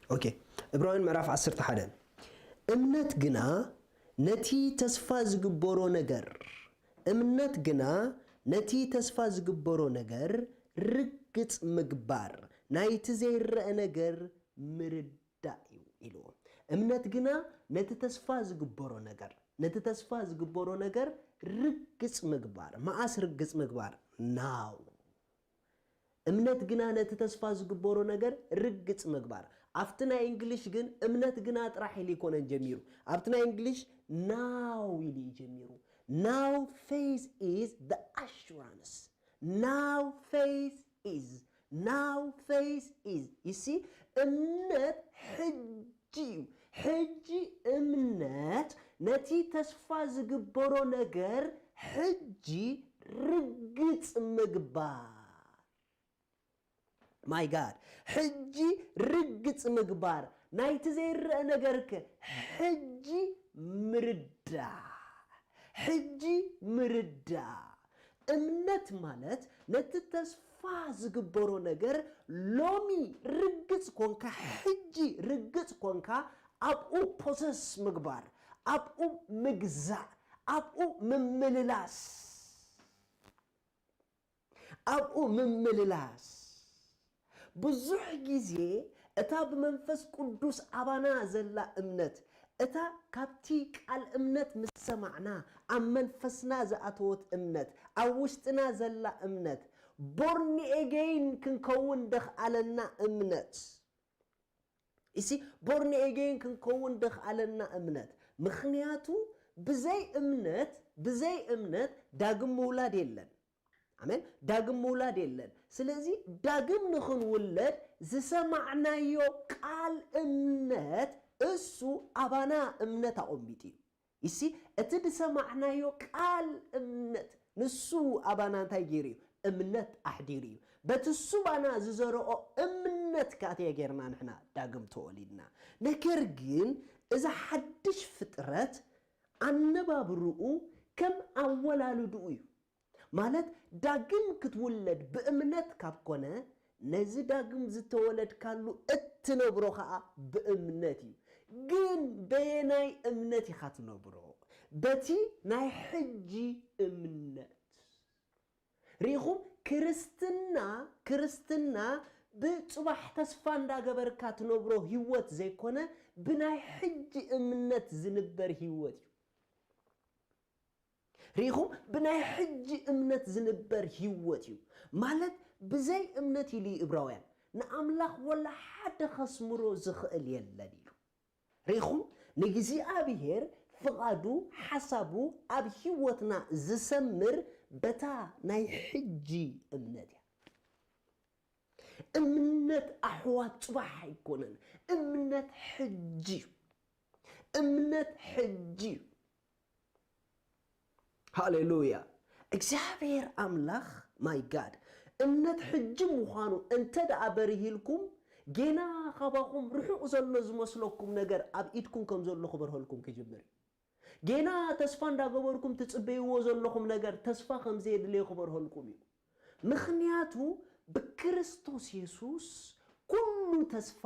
ኦኬ፣ ዕብራውያን ምዕራፍ ዓሰርተ ሓደ። እምነት ግና ነቲ ተስፋ ዝግበሮ ነገር፣ እምነት ግና ነቲ ተስፋ ዝግበሮ ነገር ርግጽ ምግባር፣ ናይቲ ዘይረአ ነገር ምርዳእ እዩ ኢልዎ። እምነት ግና ነቲ ተስፋ ዝግበሮ ነገር፣ ነቲ ተስፋ ዝግበሮ ነገር ርግጽ ምግባር። መኣስ ርግጽ ምግባር? ናው። እምነት ግና ነቲ ተስፋ ዝግበሮ ነገር ርግጽ ምግባር። ኣብቲ ናይ እንግሊሽ ግን እምነት ግና ጥራሕ ኢሉ ኣይኮነን ጀሚሩ። ኣብቲ ናይ እንግሊሽ ናው ኢሉ እዩ ጀሚሩ። Now faith is the assurance. Now faith is. Now faith is. You see? እምነት ሕጂ እዩ። ሕጂ እምነት ነቲ ተስፋ ዝግበሮ ነገር ሕጂ ርግጽ ምግባር። My God፣ ሕጂ ርግጽ ምግባር፣ ናይቲ ዘይረአ ነገርከ ሕጂ ምርዳእ፣ ሕጂ ምርዳእ። እምነት ማለት ነቲ ተስፋ ዝግበሮ ነገር ሎሚ ርግጽ ኮንካ፣ ሕጂ ርግጽ ኮንካ፣ ኣብኡ ፖሰስ ምግባር፣ ኣብኡ ምግዛእ፣ ኣብኡ ምምልላስ። ኣብኡ ምምልላስ። ብዙሕ ግዜ እታ ብመንፈስ ቅዱስ ኣባና ዘላ እምነት፣ እታ ካብቲ ቃል እምነት ምስ ሰማዕና ኣብ መንፈስና ዝኣተወት እምነት፣ ኣብ ውሽጥና ዘላ እምነት፣ ቦርን ኤጌይን ክንከውን ደኽኣለና እምነት፣ እሲ ቦርን ኤጌይን ክንከውን ደኽኣለና እምነት። ምኽንያቱ ብዘይ እምነት ብዘይ እምነት ዳግም ምውላድ የለን። ኣሜን። ዳግም ምውላድ የለን። ስለዚ ዳግም ንኽንውለድ ዝሰማዕናዮ ቃል እምነት እሱ ኣባና እምነት ኣቐሚጡ እዩ። ይሲ እቲ ዝሰማዕናዮ ቃል እምነት ንሱ ኣባና እንታይ ገይሩ እዩ? እምነት ኣሕዲሩ እዩ። በቲ እሱ ባና ዝዘረኦ እምነት ካትየ ጌርና ንሕና ዳግም ተወሊድና። ነገር ግን እዚ ሓድሽ ፍጥረት ኣነባብርኡ ከም ኣወላልድኡ እዩ። ማለት ዳግም ክትውለድ ብእምነት ካብ ኮነ ነዚ ዳግም ዝተወለድካሉ እትነብሮ ኸዓ ብእምነት እዩ። ግን በየናይ እምነት ኢኻ ትነብሮ? በቲ ናይ ሕጂ እምነት። ርኢኹም? ክርስትና ክርስትና ብጽባሕ ተስፋ እንዳገበርካ ትነብሮ ህይወት ዘይኮነ ብናይ ሕጂ እምነት ዝንበር ህይወት እዩ። ርኢኹም? ብናይ ሕጂ እምነት ዝንበር ህይወት እዩ። ማለት ብዘይ እምነት ኢሉ እዩ እብራውያን ንኣምላኽ ወላ ሓደ ከስምሮ ዝኽእል የለን ኢሉ። ርኢኹም? ንእግዚኣብሔር ፍቓዱ ሓሳቡ ኣብ ህይወትና ዝሰምር በታ ናይ ሕጂ እምነት እያ። እምነት ኣሕዋት ጽባሕ ኣይኮነን። እምነት ሕጂ እዩ። እምነት ሕጂ እዩ። ሃሌሉያ። እግዚኣብሔር ኣምላኽ ማይ ጋድ እምነት ሕጂ ምዃኑ እንተ ደኣ በሪህልኩም ጌና ካባኹም ርሑቕ ዘሎ ዝመስለኩም ነገር ኣብ ኢድኩም ከም ዘሎ ክበርሀልኩም ክጅምር እዩ። ጌና ተስፋ እንዳገበርኩም ትጽበይዎ ዘለኹም ነገር ተስፋ ከም ዘየድልዮ ክበርሀልኩም እዩ። ምኽንያቱ ብክርስቶስ የሱስ ኩሉ ተስፋ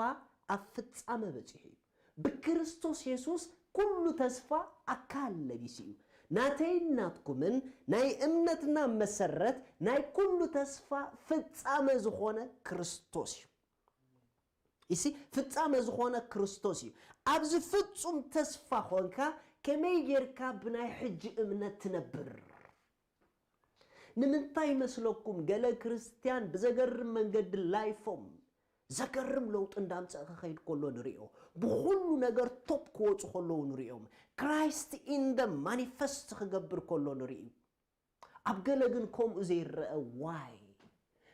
ኣብ ፍጻመ በጺሑ እዩ። ብክርስቶስ የሱስ ኩሉ ተስፋ ኣካል ለቢሱ እዩ። ናተይን ናትኩምን ናይ እምነትና መሰረት ናይ ኩሉ ተስፋ ፍጻመ ዝኾነ ክርስቶስ እዩ። ይሲ ፍጻመ ዝኾነ ክርስቶስ እዩ። ኣብዚ ፍጹም ተስፋ ኾንካ ከመይ ጌርካ ብናይ ሕጂ እምነት ትነብር? ንምንታይ መስለኩም ገለ ክርስትያን ብዘገርም መንገዲ ላይፎም ዘገርም ለውጢ እንዳምፀእ ክኸይድ ከሎ ንሪኦ? ብኹሉ ነገር ቶፕ ክወፁ ከለዉ ንሪኦም። Christ in them ማኒፈስት ክገብር ከሎ ንርኢ። ኣብ ገለ ግን ከምኡ ዘይረአ ዋይ?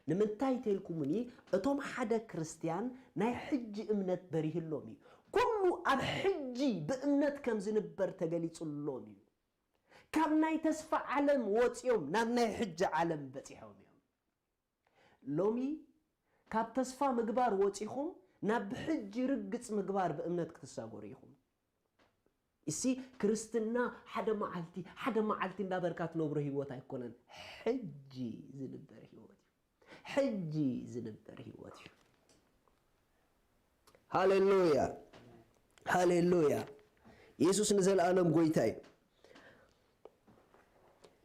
ንምንታይ ተልኩምኒ እቶም ሓደ ክርስትያን ናይ ሕጂ እምነት በሪህሎም እዩ። ኩሉ ኣብ ሕጂ ብእምነት ከም ዝንበር ተገሊጹሎም እዩ። ካብ ናይ ተስፋ ዓለም ወፂኦም ናብ ናይ ሕጂ ዓለም በፂሖም እዮም። ሎሚ ካብ ተስፋ ምግባር ወፂኹም ናብ ብሕጂ ርግፅ ምግባር ብእምነት ክትሳገሩ ኢኹም። እሲ ክርስትና ሓደ መዓልቲ ሓደ መዓልቲ እንዳበርካ ትነብሮ ህይወት ኣይኮነን። ሕጂ ዝንበር ህይወት እዩ። ሕጂ ዝንበር ህይወት እዩ። ሃሌሉያ፣ ሃሌሉያ። የሱስ ንዘለኣለም ጎይታ እዩ።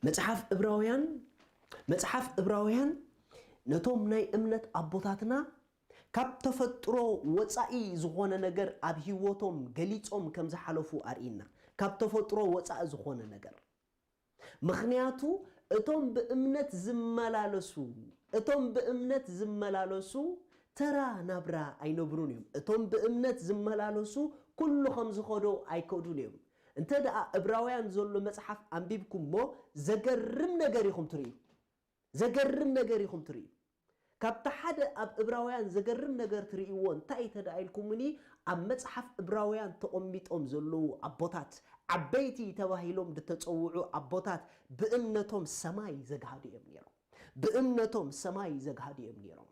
መጽሓፍ እብራውያን መጽሓፍ እብራውያን ነቶም ናይ እምነት ኣቦታትና ካብ ተፈጥሮ ወጻኢ ዝኾነ ነገር ኣብ ህይወቶም ገሊጾም ከም ዝሓለፉ ኣርእና። ካብ ተፈጥሮ ወጻኢ ዝኾነ ነገር። ምኽንያቱ እቶም ብእምነት ዝመላለሱ እቶም ብእምነት ዝመላለሱ ተራ ናብራ ኣይነብሩን እዮም። እቶም ብእምነት ዝመላለሱ ኩሉ ከም ዝኸዶ ኣይከዱን እዮም። እንተ ደኣ እብራውያን ዘሎ መጽሓፍ ኣንቢብኩም እሞ ዘገርም ነገር ኢኹም ትርእዩ። ዘገርም ነገር ኢኹም ትርእዩ። ካብቲ ሓደ ኣብ እብራውያን ዘገርም ነገር ትርእይዎ እንታይ ተደኣ ኢልኩምኒ፣ ኣብ መጽሓፍ እብራውያን ተቐሚጦም ዘለዉ ኣቦታት፣ ዓበይቲ ተባሂሎም ዝተጸውዑ ኣቦታት ብእምነቶም ሰማይ ዘግሃዱ እዮም ነይሮም። ብእምነቶም ሰማይ ዘግሃዱ እዮም ነይሮም።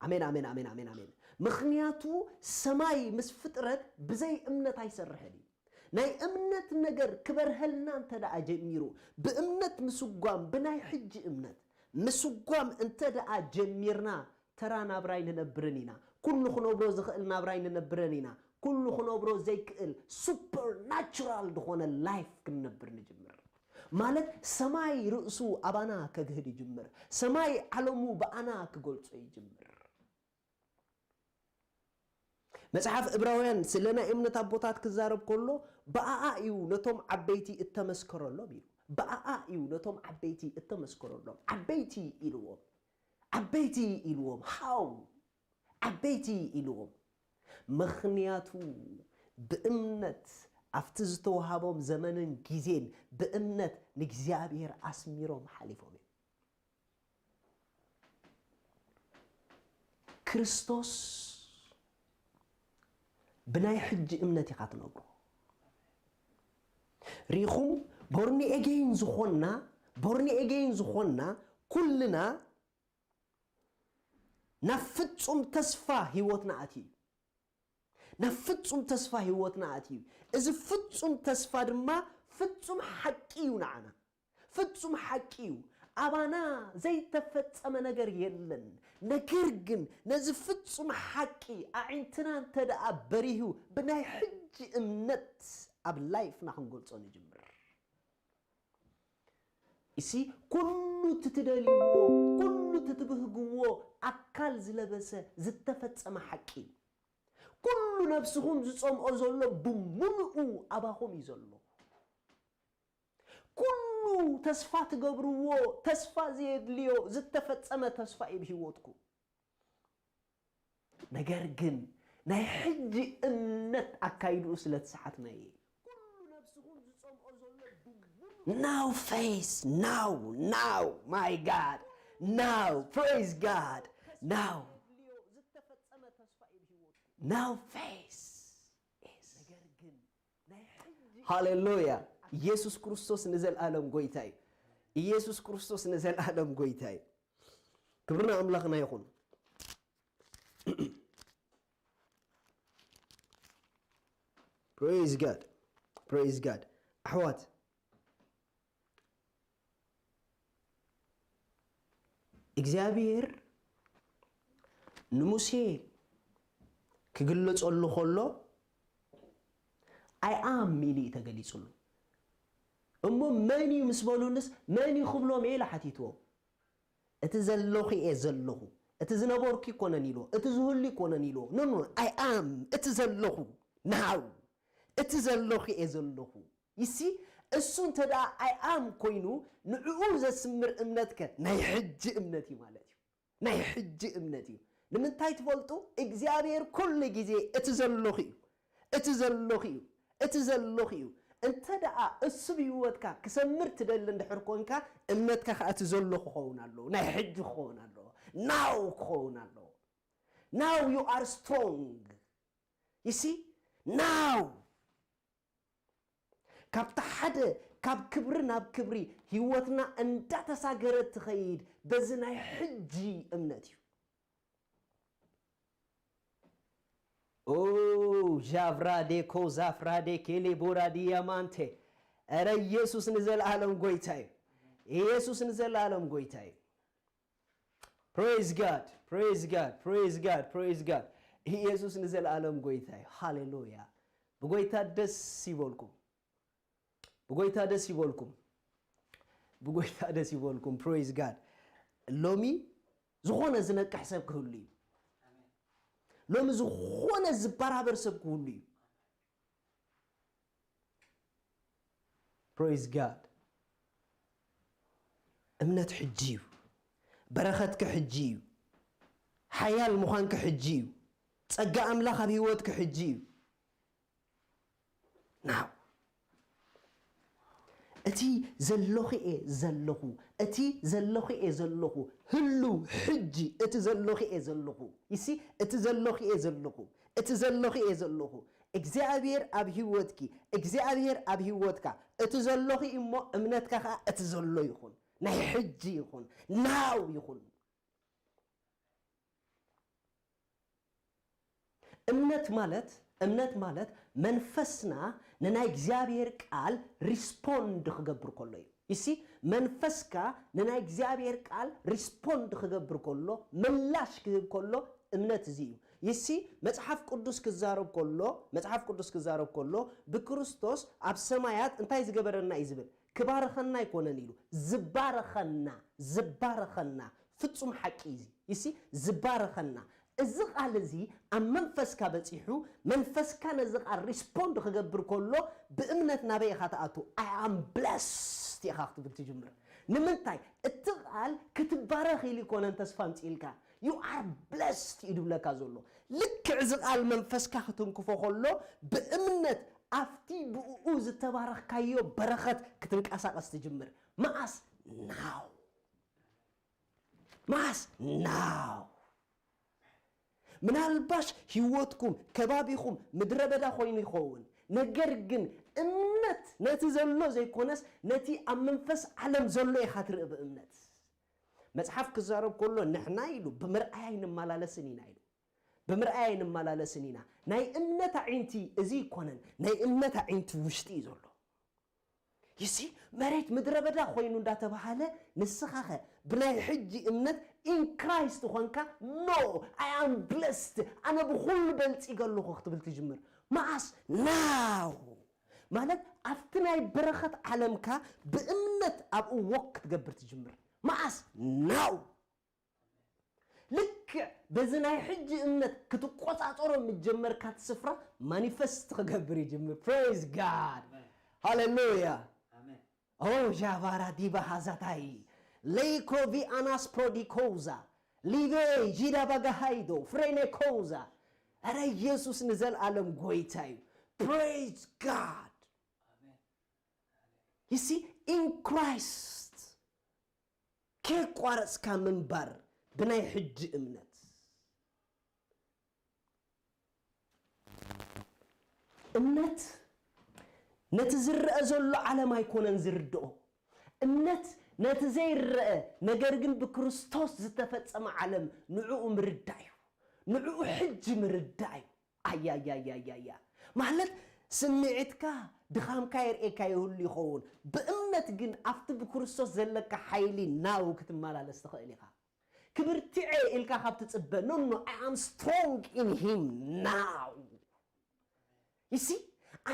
ኣሜን፣ ኣሜን፣ ኣሜን፣ ኣሜን፣ ኣሜን። ምኽንያቱ ሰማይ ምስ ፍጥረት ብዘይ እምነት ኣይሰርሕን እዩ። ናይ እምነት ነገር ክበርሀልና እንተ ደኣ ጀሚሩ፣ ብእምነት ምስጓም፣ ብናይ ሕጂ እምነት ምስጓም እንተ ደኣ ጀሚርና፣ ተራ ናብራ ኣይንነብርን ኢና። ኩሉ ክነብሮ ዝኽእል ናብራ ኣይንነብርን ኢና። ኩሉ ክነብሮ ዘይክእል ሱፐርናቹራል ዝኾነ ላይፍ ክንነብር ንጅምር። ማለት ሰማይ ርእሱ ኣባና ከግህድ ይጅምር። ሰማይ ዓለሙ ብኣና ክገልጾ ይጅምር። መጽሓፍ እብራውያን ስለ ናይ እምነት ኣቦታት ክዛረብ ከሎ ብኣኣ እዩ ነቶም ዓበይቲ እተመስከረሎም ኢሉ። ብኣኣ እዩ ነቶም ዓበይቲ እተመስከረሎም። ዓበይቲ ኢልዎም። ዓበይቲ ኢልዎም። ሃው ዓበይቲ ኢልዎም። ምኽንያቱ ብእምነት ኣብቲ ዝተዋሃቦም ዘመንን ግዜን ብእምነት ንእግዚኣብሔር ኣስሚሮም ሓሊፎም እዮም። ክርስቶስ ብናይ ሕጂ እምነት ኢኻ ትነብሮ። ሪኹም፣ ቦርኒ ኤጌይን ዝኾንና፣ ቦርኒ ኤጌይን ዝኾንና ኩልና ናብ ፍጹም ተስፋ ህይወትና ኣትዩ እዩ። ናብ ፍጹም ተስፋ ህይወትና ኣትዩ እዩ። እዚ ፍጹም ተስፋ ድማ ፍጹም ሓቂ እዩ ንዓና። ፍጹም ሓቂ እዩ። ኣባና ዘይተፈጸመ ነገር የለን። ነገር ግን ነዚ ፍጹም ሓቂ ኣዒንትና እንተ ደኣ በሪሁ ብናይ ሕጂ እምነት ኣብ ላይፍና ክንገልጾ ንጅምር። እሲ ኩሉ ትትደልይዎ፣ ኩሉ ትትብህግዎ ኣካል ዝለበሰ ዝተፈጸመ ሓቂ እዩ። ኩሉ ነብስኹም ዝጸምኦ ዘሎ ብምሉኡ ኣባኹም እዩ ዘሎ። ኩሉ ተስፋ ትገብርዎ ተስፋ ዘየድልዮ ዝተፈጸመ ተስፋ እዩ ብህይወትኩም። ነገር ግን ናይ ሕጂ እምነት ኣካይድኡ ስለ ተሰሓትና እየ። ኩሉ ነብስኹም ዝጸምኦ ዘሎ ብምሉኡ Now faith, now, now, my God, now, praise God, now, now faith is ነገር ግን ናይ ሕጂ ሃሌሉያ። ኢየሱስ ክርስቶስ ንዘለኣለም ጎይታ እዩ። ኢየሱስ ክርስቶስ ንዘለኣለም ጎይታ እዩ። ክብርና ኣምላኽና ይኹን። Praise God, praise God። ኣሕዋት፣ እግዚኣብሔር ንሙሴ ክግለጸሉ ከሎ I am ኢሉ እዩ ተገሊጹሉ። እሞ መን እዩ ምስ በሉንስ፣ መን እዩ ክብሎም እየ ኢሉ ሓቲትዎም። እቲ ዘለኹ እየ ዘለኹ፣ እቲ ዝነበርኩ ይኮነን ኢልዎ፣ እቲ ዝህሉ ይኮነን ኢልዎ። No, no, I am፣ እቲ ዘለኹ፣ now፣ እቲ ዘለኹ እየ ዘለኹ። ይሲ፣ እሱ እንተ ደኣ I am ኮይኑ ንዕኡ ዘስምር እምነትከ ናይ ሕጂ እምነት እዩ ማለት እዩ። ናይ ሕጂ እምነት እዩ። ንምንታይ ትፈልጡ? እግዚኣብሔር ኩሉ ግዜ እቲ ዘለኹ እዩ፣ እቲ ዘለኹ እዩ፣ እቲ ዘለኹ እዩ። እንተ ደኣ እሱ ብህይወትካ ክሰምር ትደሊ እንድሕር ኮንካ፣ እምነትካ ከኣ እቲ ዘሎ ክኸውን ኣለዎ፣ ናይ ሕጂ ክኸውን ኣለዎ፣ now ክኸውን ኣለዎ። Now you are strong። You see? Now ካብቲ ሓደ፣ ካብ ክብሪ ናብ ክብሪ ህይወትና እንዳተሳገረት ትኸይድ በዚ ናይ ሕጂ እምነት እዩ። ኦ ዣቭራዴ ኮዛፍራዴ ኬሌ ቦራዲ ያማንቴ። ኧረ ኢየሱስ ንዘለኣለም ጎይታ እዩ። ኢየሱስ ንዘለኣለም ጎይታ እዩ። Praise God, praise God, praise God, praise God። ኢየሱስ ንዘለኣለም ጎይታ እዩ። ሃሌሉያ። ብጎይታ ደስ ይበልኩም። ብጎይታ ደስ ይበልኩም። ብጎይታ ደስ ይበልኩም። Praise God። ሎሚ ዝኾነ ዝነቅሕ ሰብ ክህሉ እዩ። ሎሚ ዝኾነ ዝበራበር ሰብ ክህሉ እዩ። Praise God። እምነት ሕጂ እዩ። በረኸትኪ ሕጂ እዩ። ሓያል ምዃንኪ ሕጂ እዩ። ጸጋ ኣምላኽ ኣብ ህይወትኪ ሕጂ እዩ። ናው እቲ ዘለኹ እየ ዘለኹ፣ እቲ ዘለኹ እየ ዘለኹ፣ ህሉ ሕጂ እቲ ዘለኹ እየ ዘለኹ። ይሲ፣ እቲ ዘለኹ እየ ዘለኹ፣ እቲ ዘለኹ እየ ዘለኹ። እግዚኣብሔር ኣብ ህይወትኪ፣ እግዚኣብሔር ኣብ ህይወትካ፣ እቲ ዘለኹ እዩ እሞ እምነትካ ኸዓ እቲ ዘሎ ይኹን፣ ናይ ሕጂ ይኹን፣ ናው ይኹን። እምነት ማለት፣ እምነት ማለት መንፈስና ንናይ እግዚኣብሔር ቃል ሪስፖንድ ክገብር ከሎ እዩ። ይሲ፣ መንፈስካ ንናይ እግዚኣብሔር ቃል ሪስፖንድ ክገብር ከሎ፣ ምላሽ ክህብ ከሎ፣ እምነት እዚ እዩ። ይሲ፣ መጽሓፍ ቅዱስ ክዛረብ ከሎ፣ መጽሓፍ ቅዱስ ክዛረብ ከሎ፣ ብክርስቶስ ኣብ ሰማያት እንታይ ዝገበረና እዩ ዝብል? ክባርኸና ኣይኮነን ኢሉ፣ ዝባረኸና፣ ዝባረኸና። ፍጹም ሓቂ እዩ እዚ። ይሲ፣ ዝባረኸና። እዚ ቃል እዚ ኣብ መንፈስካ በጺሑ፣ መንፈስካ ነዚ ቃል ሪስፖንድ ክገብር ከሎ፣ ብእምነት ናበይ ኢኻ ትኣቱ? I am blessed ኢኻ ክትብል ትጅምር። ንምንታይ? እቲ ቃል ክትባረኽ ኢሉ ይኮነን ተስፋ ኣምጺእልካ። You are blessed እዩ ድብለካ ዘሎ። ልክዕ እዚ ቃል መንፈስካ ክትንክፎ ከሎ፣ ብእምነት ኣብቲ ብእኡ ዝተባረኽካዮ በረኸት ክትንቀሳቐስ ትጅምር። መዓስ? ናው። መዓስ? ናው። ምናልባሽ ህይወትኩም፣ ከባቢኹም ምድረ በዳ ኮይኑ ይኸውን። ነገር ግን እምነት ነቲ ዘሎ ዘይኮነስ ነቲ ኣብ መንፈስ ዓለም ዘሎ ኢኻ ትርኢ ብእምነት። መጽሓፍ ክዛረብ ከሎ ንሕና ኢሉ ብምርኣይ ኣይንመላለስን ኢና ኢሉ። ብምርኣይ ኣይንመላለስን ኢና። ናይ እምነት ኣዒንቲ እዚ ይኮነን፣ ናይ እምነት ኣዒንቲ ውሽጢ እዩ ዘሎ። ይሲ መሬት ምድረ በዳ ኮይኑ እንዳተባሃለ ንስኻኸ ብናይ ሕጂ እምነት in Christ ኾንካ? No, I am blessed, ኣነ ብኹሉ በልጺገ ኣለኹ ክትብል ትጅምር። መዓስ? ናው። ማለት ኣብቲ ናይ በረኸት ዓለምካ ብእምነት ኣብኡ ወክ ክትገብር ትጅምር። መዓስ? ናው። ልክዕ በዚ ናይ ሕጂ እምነት ክትቆጻጸሮ ምጀመርካ እቲ ስፍራ ማኒፈስት ክገብር ይጅምር። Praise God. ሃሌሉያ። ኦ ጃቫራ ዲባ ሃዛታይ ለይኮ ቪኣናስ ፕሮዲኮዛ ሊቬ ጂዳ ባጋሃይዶ ፍሬኔኮዛ። ኧረ ኢየሱስ ንዘልኣለም ጎይታ እዩ። Praise God. You see, in Christ ከየቋረጽካ ምንባር ብናይ ሕጂ እምነት። እምነት ነቲ ዝረአ ዘሎ ዓለም ኣይኮነን ዝርድኦ። እምነት ነቲ ዘይረአ ነገር ግን ብክርስቶስ ዝተፈጸመ ዓለም ንዕኡ ምርዳእ እዩ። ንዕኡ ሕጂ ምርዳእ እዩ። ኣያያያያያ ማለት ስምዒትካ ድኻምካ የርእየካ ይህሉ ይኸውን። ብእምነት ግን ኣብቲ ብክርስቶስ ዘለካ ሓይሊ ናው ክትመላለስ ትኽእል ኢኻ። ክብርትዐ ኢልካ ካብ ትጽበ፣ no, no, I am strong in him now. You see?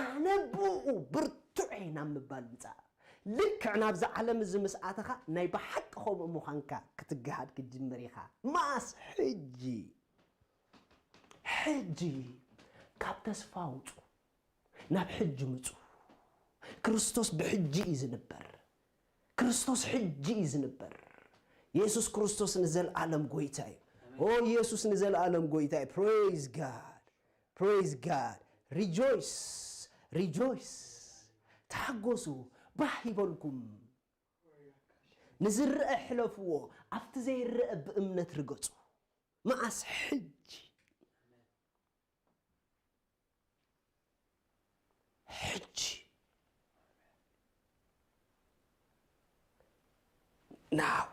ኣነ ብኡ ብርቱዕ እየ ናብ ምባል ምጻእ። ልክዕ ናብዚ ዓለም እዚ ምስ ኣተኻ ናይ ብሓቂ ከምኡ ምዃንካ ክትገሃድ ክትጅምር ኢኻ። መዓስ? ሕጂ። ሕጂ ካብ ተስፋ ውጹ፣ ናብ ሕጂ ምጹ። ክርስቶስ ብሕጂ እዩ ዝንበር። ክርስቶስ ሕጂ እዩ ዝንበር። የሱስ ክርስቶስ ንዘልኣለም ጎይታ እዩ። ኦ የሱስ ንዘልኣለም ጎይታ እዩ። Praise God. Praise God. Rejoice. Rejoice. ተሓጎሱ። ባህ ይበልኩም። ንዝረአ ሕለፍዎ፣ ኣብቲ ዘይረአ ብእምነት ርገጹ። መዓስ? ሕጂ። ሕጂ። ናው።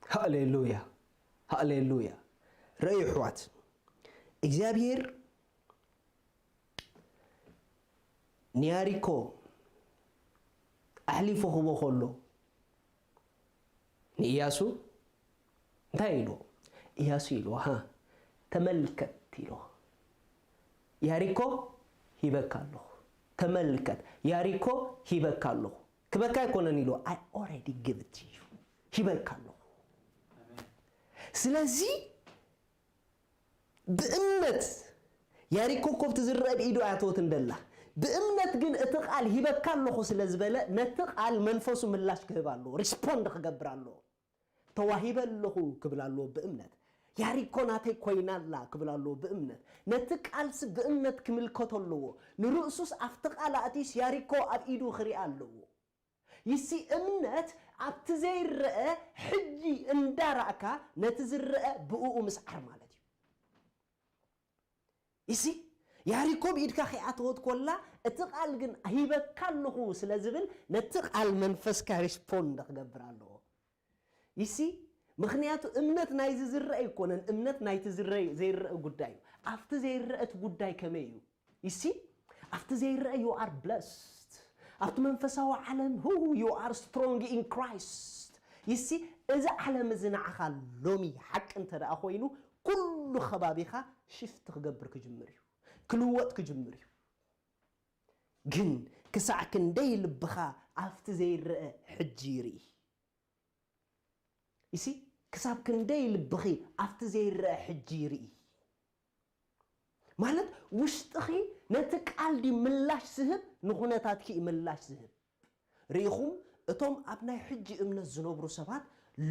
ሃሌሉያ፣ ሃሌሉያ። ረእዩ ኣሕዋት፣ እግዚኣብሔር ንያሪኮ ኣሕሊፉ ክቦ ከሎ ንኢያሱ እንታይ ኢልዎ? ኢያሱ ኢልዎ፣ ሃ፣ ተመልከት ኢልዎ። ያሪኮ ሂበካ ኣለኹ። ተመልከት፣ ያሪኮ ሂበካ ኣለኹ። ክበካ ኣይኮነን ኢልዎ፣ I already give it to you። ሂበካ ኣለኹ። ስለዚ ብእምነት ያሪኮ እኮ ብቲ ዝረአ ብኢዱ ኣያተወትን ደላ። ብእምነት ግን እቲ ቃል ሂበካ ኣለኹ ስለ ዝበለ ነቲ ቃል መንፈሱ ምላሽ ክህብ ኣለዎ፣ ሪስፖንድ ክገብር ኣለዎ። ተዋሂበ ኣለኹ ክብል ኣለዎ ብእምነት። ያሪኮ ናተይ ኮይና ኣላ ክብል ኣለዎ ብእምነት። ነቲ ቃልሲ ብእምነት ክምልከቶ ኣለዎ። ንርእሱስ ኣብቲ ቃል ኣእቲዩስ ያሪኮ ኣብ ኢዱ ክሪኣ ኣለዎ። ይሲ እምነት ኣብቲ ዘይረአ ሕጂ እንዳራእካ ነቲ ዝረአ ብእኡ ምስዓር ማለት እዩ። ይሲ ያሪኮ ብኢድካ ከይኣተወት ኮላ እቲ ቃል ግን ሂበካ ኣለኹ ስለ ዝብል ነቲ ቃል መንፈስካ ሪስፖንድ ክገብር ኣለዎ። ይሲ ምኽንያቱ እምነት ናይዚ ዝረአ ኣይኮነን፣ እምነት ናይቲ ዝረአ ዘይረአ ጉዳይ እዩ። ኣብቲ ዘይረአ እቲ ጉዳይ ከመይ እዩ? ይሲ ኣብቲ ዘይረአ you are blessed። ኣብቲ መንፈሳዊ ዓለም who you are strong in Christ። ይሲ እዚ ዓለም እዚ ንዓኻ ሎሚ ሓቂ እንተ ደኣ ኮይኑ ኩሉ ከባቢኻ ሽፍት ክገብር ክጅምር እዩ፣ ክልወጥ ክጅምር እዩ። ግን ክሳዕ ክንደይ ልብኻ ኣብቲ ዘይረአ ሕጂ ይርኢ? ይሲ ክሳብ ክንደይ ልብኺ ኣብቲ ዘይረአ ሕጂ ይርኢ? ማለት ውሽጥኺ ነቲ ቃል ድዩ ምላሽ ዝህብ ንኹነታትኪ እዩ ምላሽ ዝህብ? ርኢኹም እቶም ኣብ ናይ ሕጂ እምነት ዝነብሩ ሰባት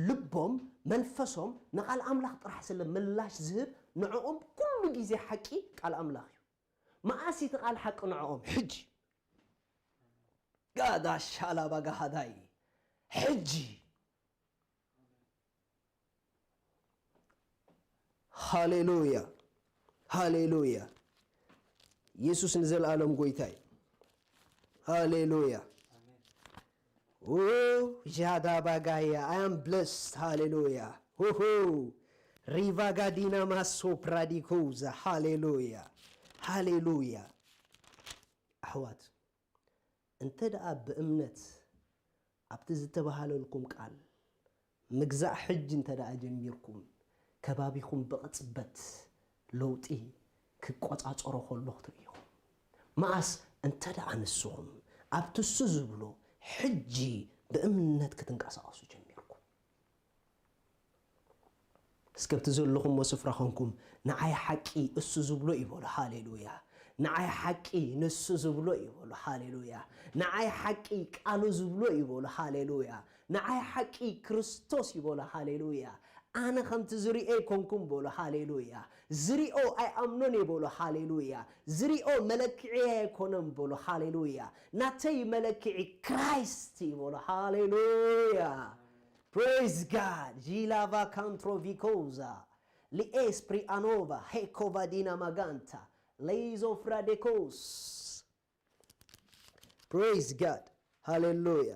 ልቦም መንፈሶም ንቓል ኣምላኽ ጥራሕ ስለ ምላሽ ዝህብ ንዕኦም ኩሉ ግዜ ሓቂ ቃል ኣምላኽ እዩ። መኣስ እቲ ቃል ሓቂ ንዕኦም? ሕጂ። ጋዳ ሻላባ ጋሃዳይ። ሕጂ። ሃሌሉያ፣ ሃሌሉያ። ኢየሱስ ንዘለኣለም ጎይታ እዩ። ሃሌሉያ። ኦ ጃዳ ባጋያ፣ I am blessed. ሃሌሉያ። ሆሆ። ሪቫጋዲና ማሶ ፕራዲኮዛ። ሃሌሉያ፣ ሃሌሉያ። ኣሕዋት፣ እንተ ደኣ ብእምነት ኣብቲ ዝተባህለልኩም ቃል ምግዛእ ሕጂ እንተ ደኣ ጀሚርኩም፣ ከባቢኹም ብቕጽበት ለውጢ ክቆጻጸሮ ከሎ ክትርእዩ ኢኹም። መኣስ እንተ ደኣ ንስኹም ኣብቲ እሱ ዝብሎ ሕጂ ብእምነት ክትንቀሳቐሱ ጀሚርኩም። እስከ ኣብቲ ዘለኹምዎ ስፍራ ኾንኩም፣ "ንዓይ ሓቂ እሱ ዝብሎ እዩ" በሉ። ሃሌሉያ። "ንዓይ ሓቂ ንሱ ዝብሎ እዩ" በሉ። ሃሌሉያ። "ንዓይ ሓቂ ቃሉ ዝብሎ እዩ" በሉ። ሃሌሉያ። "ንዓይ ሓቂ ክርስቶስ እዩ" በሉ። ሃሌሉያ። "ኣነ ከምቲ ዝሪኦ ኣይኮንኩም" በሉ። ሃሌሉያ። "ዝሪኦ ኣይኣምኖን እየ" በሉ። ሃሌሉያ። "ዝሪኦ መለክዒ ኣይኮነን" በሉ። ሃሌሉያ። "ናተይ መለክዒ ክራይስት እዩ" በሉ። ሃሌሉያ። Praise God. Jilava cantrovicosa. Liespri anova. Hekovadina maganta. Leizo fradekos. Praise God. ሃሌሉያ።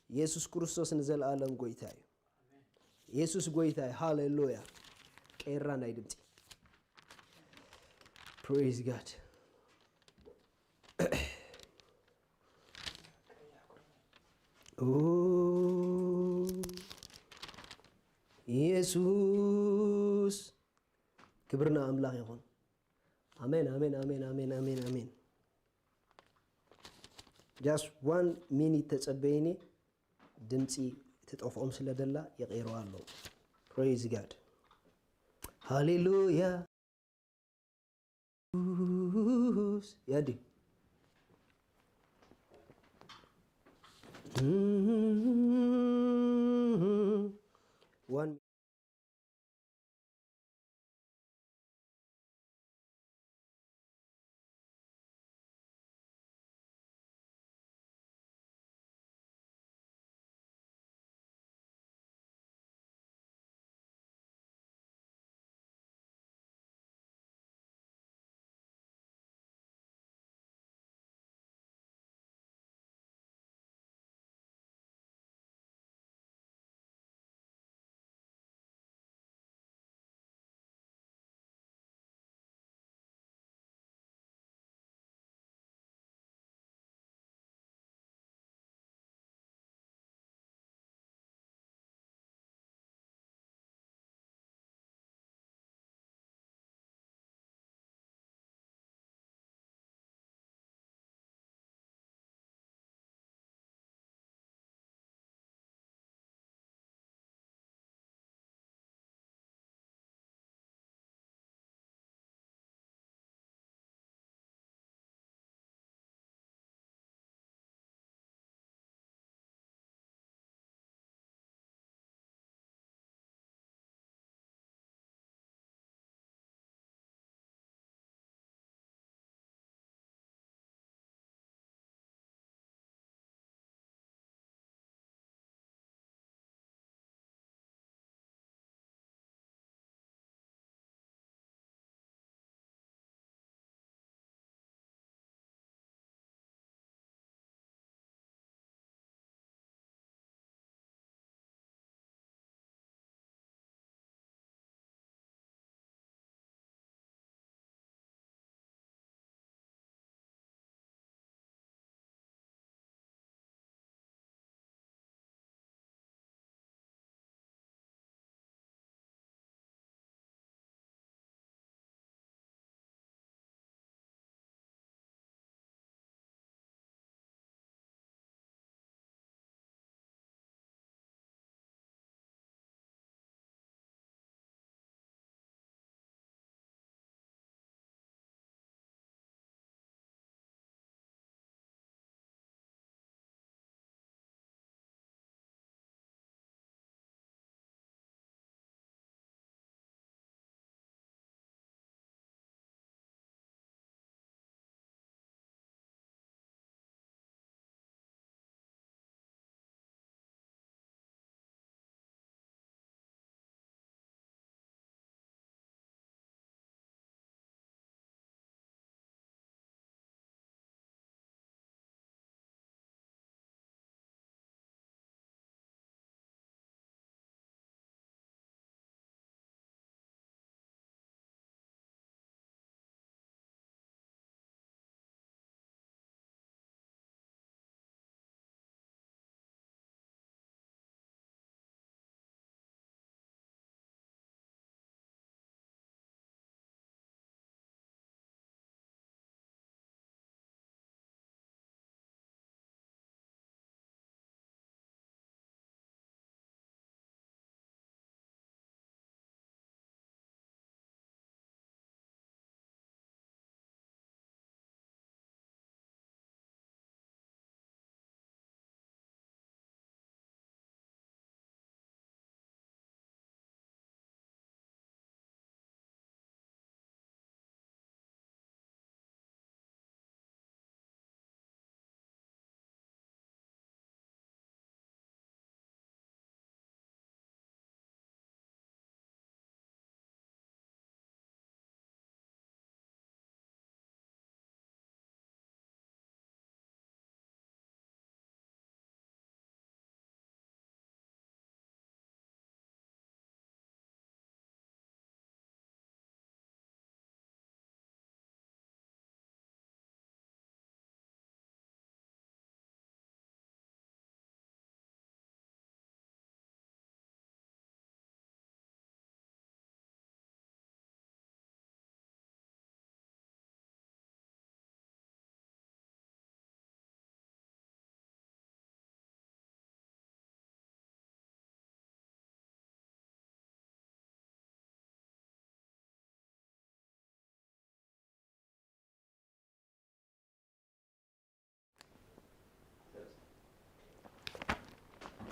ኢየሱስ ክርስቶስ ንዘለኣለም ጎይታ እዩ። ኢየሱስ ጎይታ እዩ። ሃሌሉያ። ቀይራ ናይ ድምፂ። Praise God. ኦ፣ ኢየሱስ ክብርና ኣምላኽ ይኹን። ኣሜን፣ ኣሜን፣ ኣሜን፣ ኣሜን፣ ኣሜን፣ ኣሜን። Just one minute ተጸበይኒ፣ ድምጺ ትጠፍኦም ስለ ደላ ይቕይረዋ ኣለዉ። Praise God. ሃሌሉያ። ያዲ። One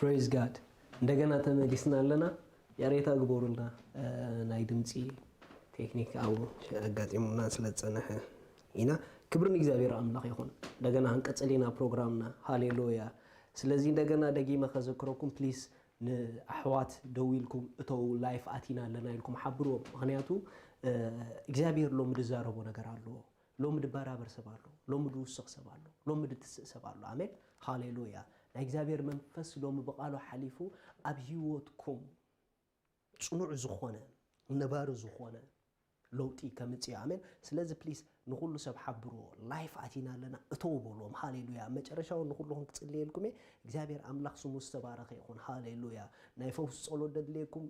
Praise God። እንደገና ተመሊስና ኣለና። ያሬታ ግበሩልና። እ፣ ናይ ድምፂ ቴክኒክ ኣብኡ ኣጋጢሙና ስለ ዝፀነሐ ኢና። ክብሪ ንእግዚኣብሔር ኣምላኽ ይኹን። እንደገና ክንቀፅል ኢና ፕሮግራምና። ሃሌሉያ። ስለዚ እንደገና ደጊመ ከዘክረኩም፣ ፕሊስ፣ ንኣሕዋት ደዊልኩም እተው፣ ላይፍ ኣቲና ኣለና ኢልኩም ሓብርዎም። ምኽንያቱ፣ እ፣ እግዚኣብሔር ሎሚ ዝዛረቦ ነገር ኣለዎ። ሎሚ ድበራበር ሰብ ኣሎ፣ ሎሚ ድውስኽ ሰብ ኣሎ፣ ሎሚ ድትስእ ሰብ ኣሎ። ኣሜን፣ ሃሌሉያ። ናይ እግዚኣብሔር መንፈስ ሎሚ ብቓሉ ሓሊፉ ኣብ ህይወትኩም ጽኑዕ ዝኾነ፣ ነባሪ ዝኾነ ለውጢ ከምጽእ እዩ። ኣሜን። ስለዚ ፕሊስ ንኹሉ ሰብ ሓብርዎ። ላይፍ ኣቲና ኣለና፣ እተው በልዎም። ሃሌሉያ። ኣብ መጨረሻ እውን ንኹልኹም ክጽልየልኩም እየ። እግዚኣብሔር ኣምላኽ ስሙ ዝተባረኸ ይኹን። ሃሌሉያ። ናይ ፈውስ ጸሎት ደድልየኩም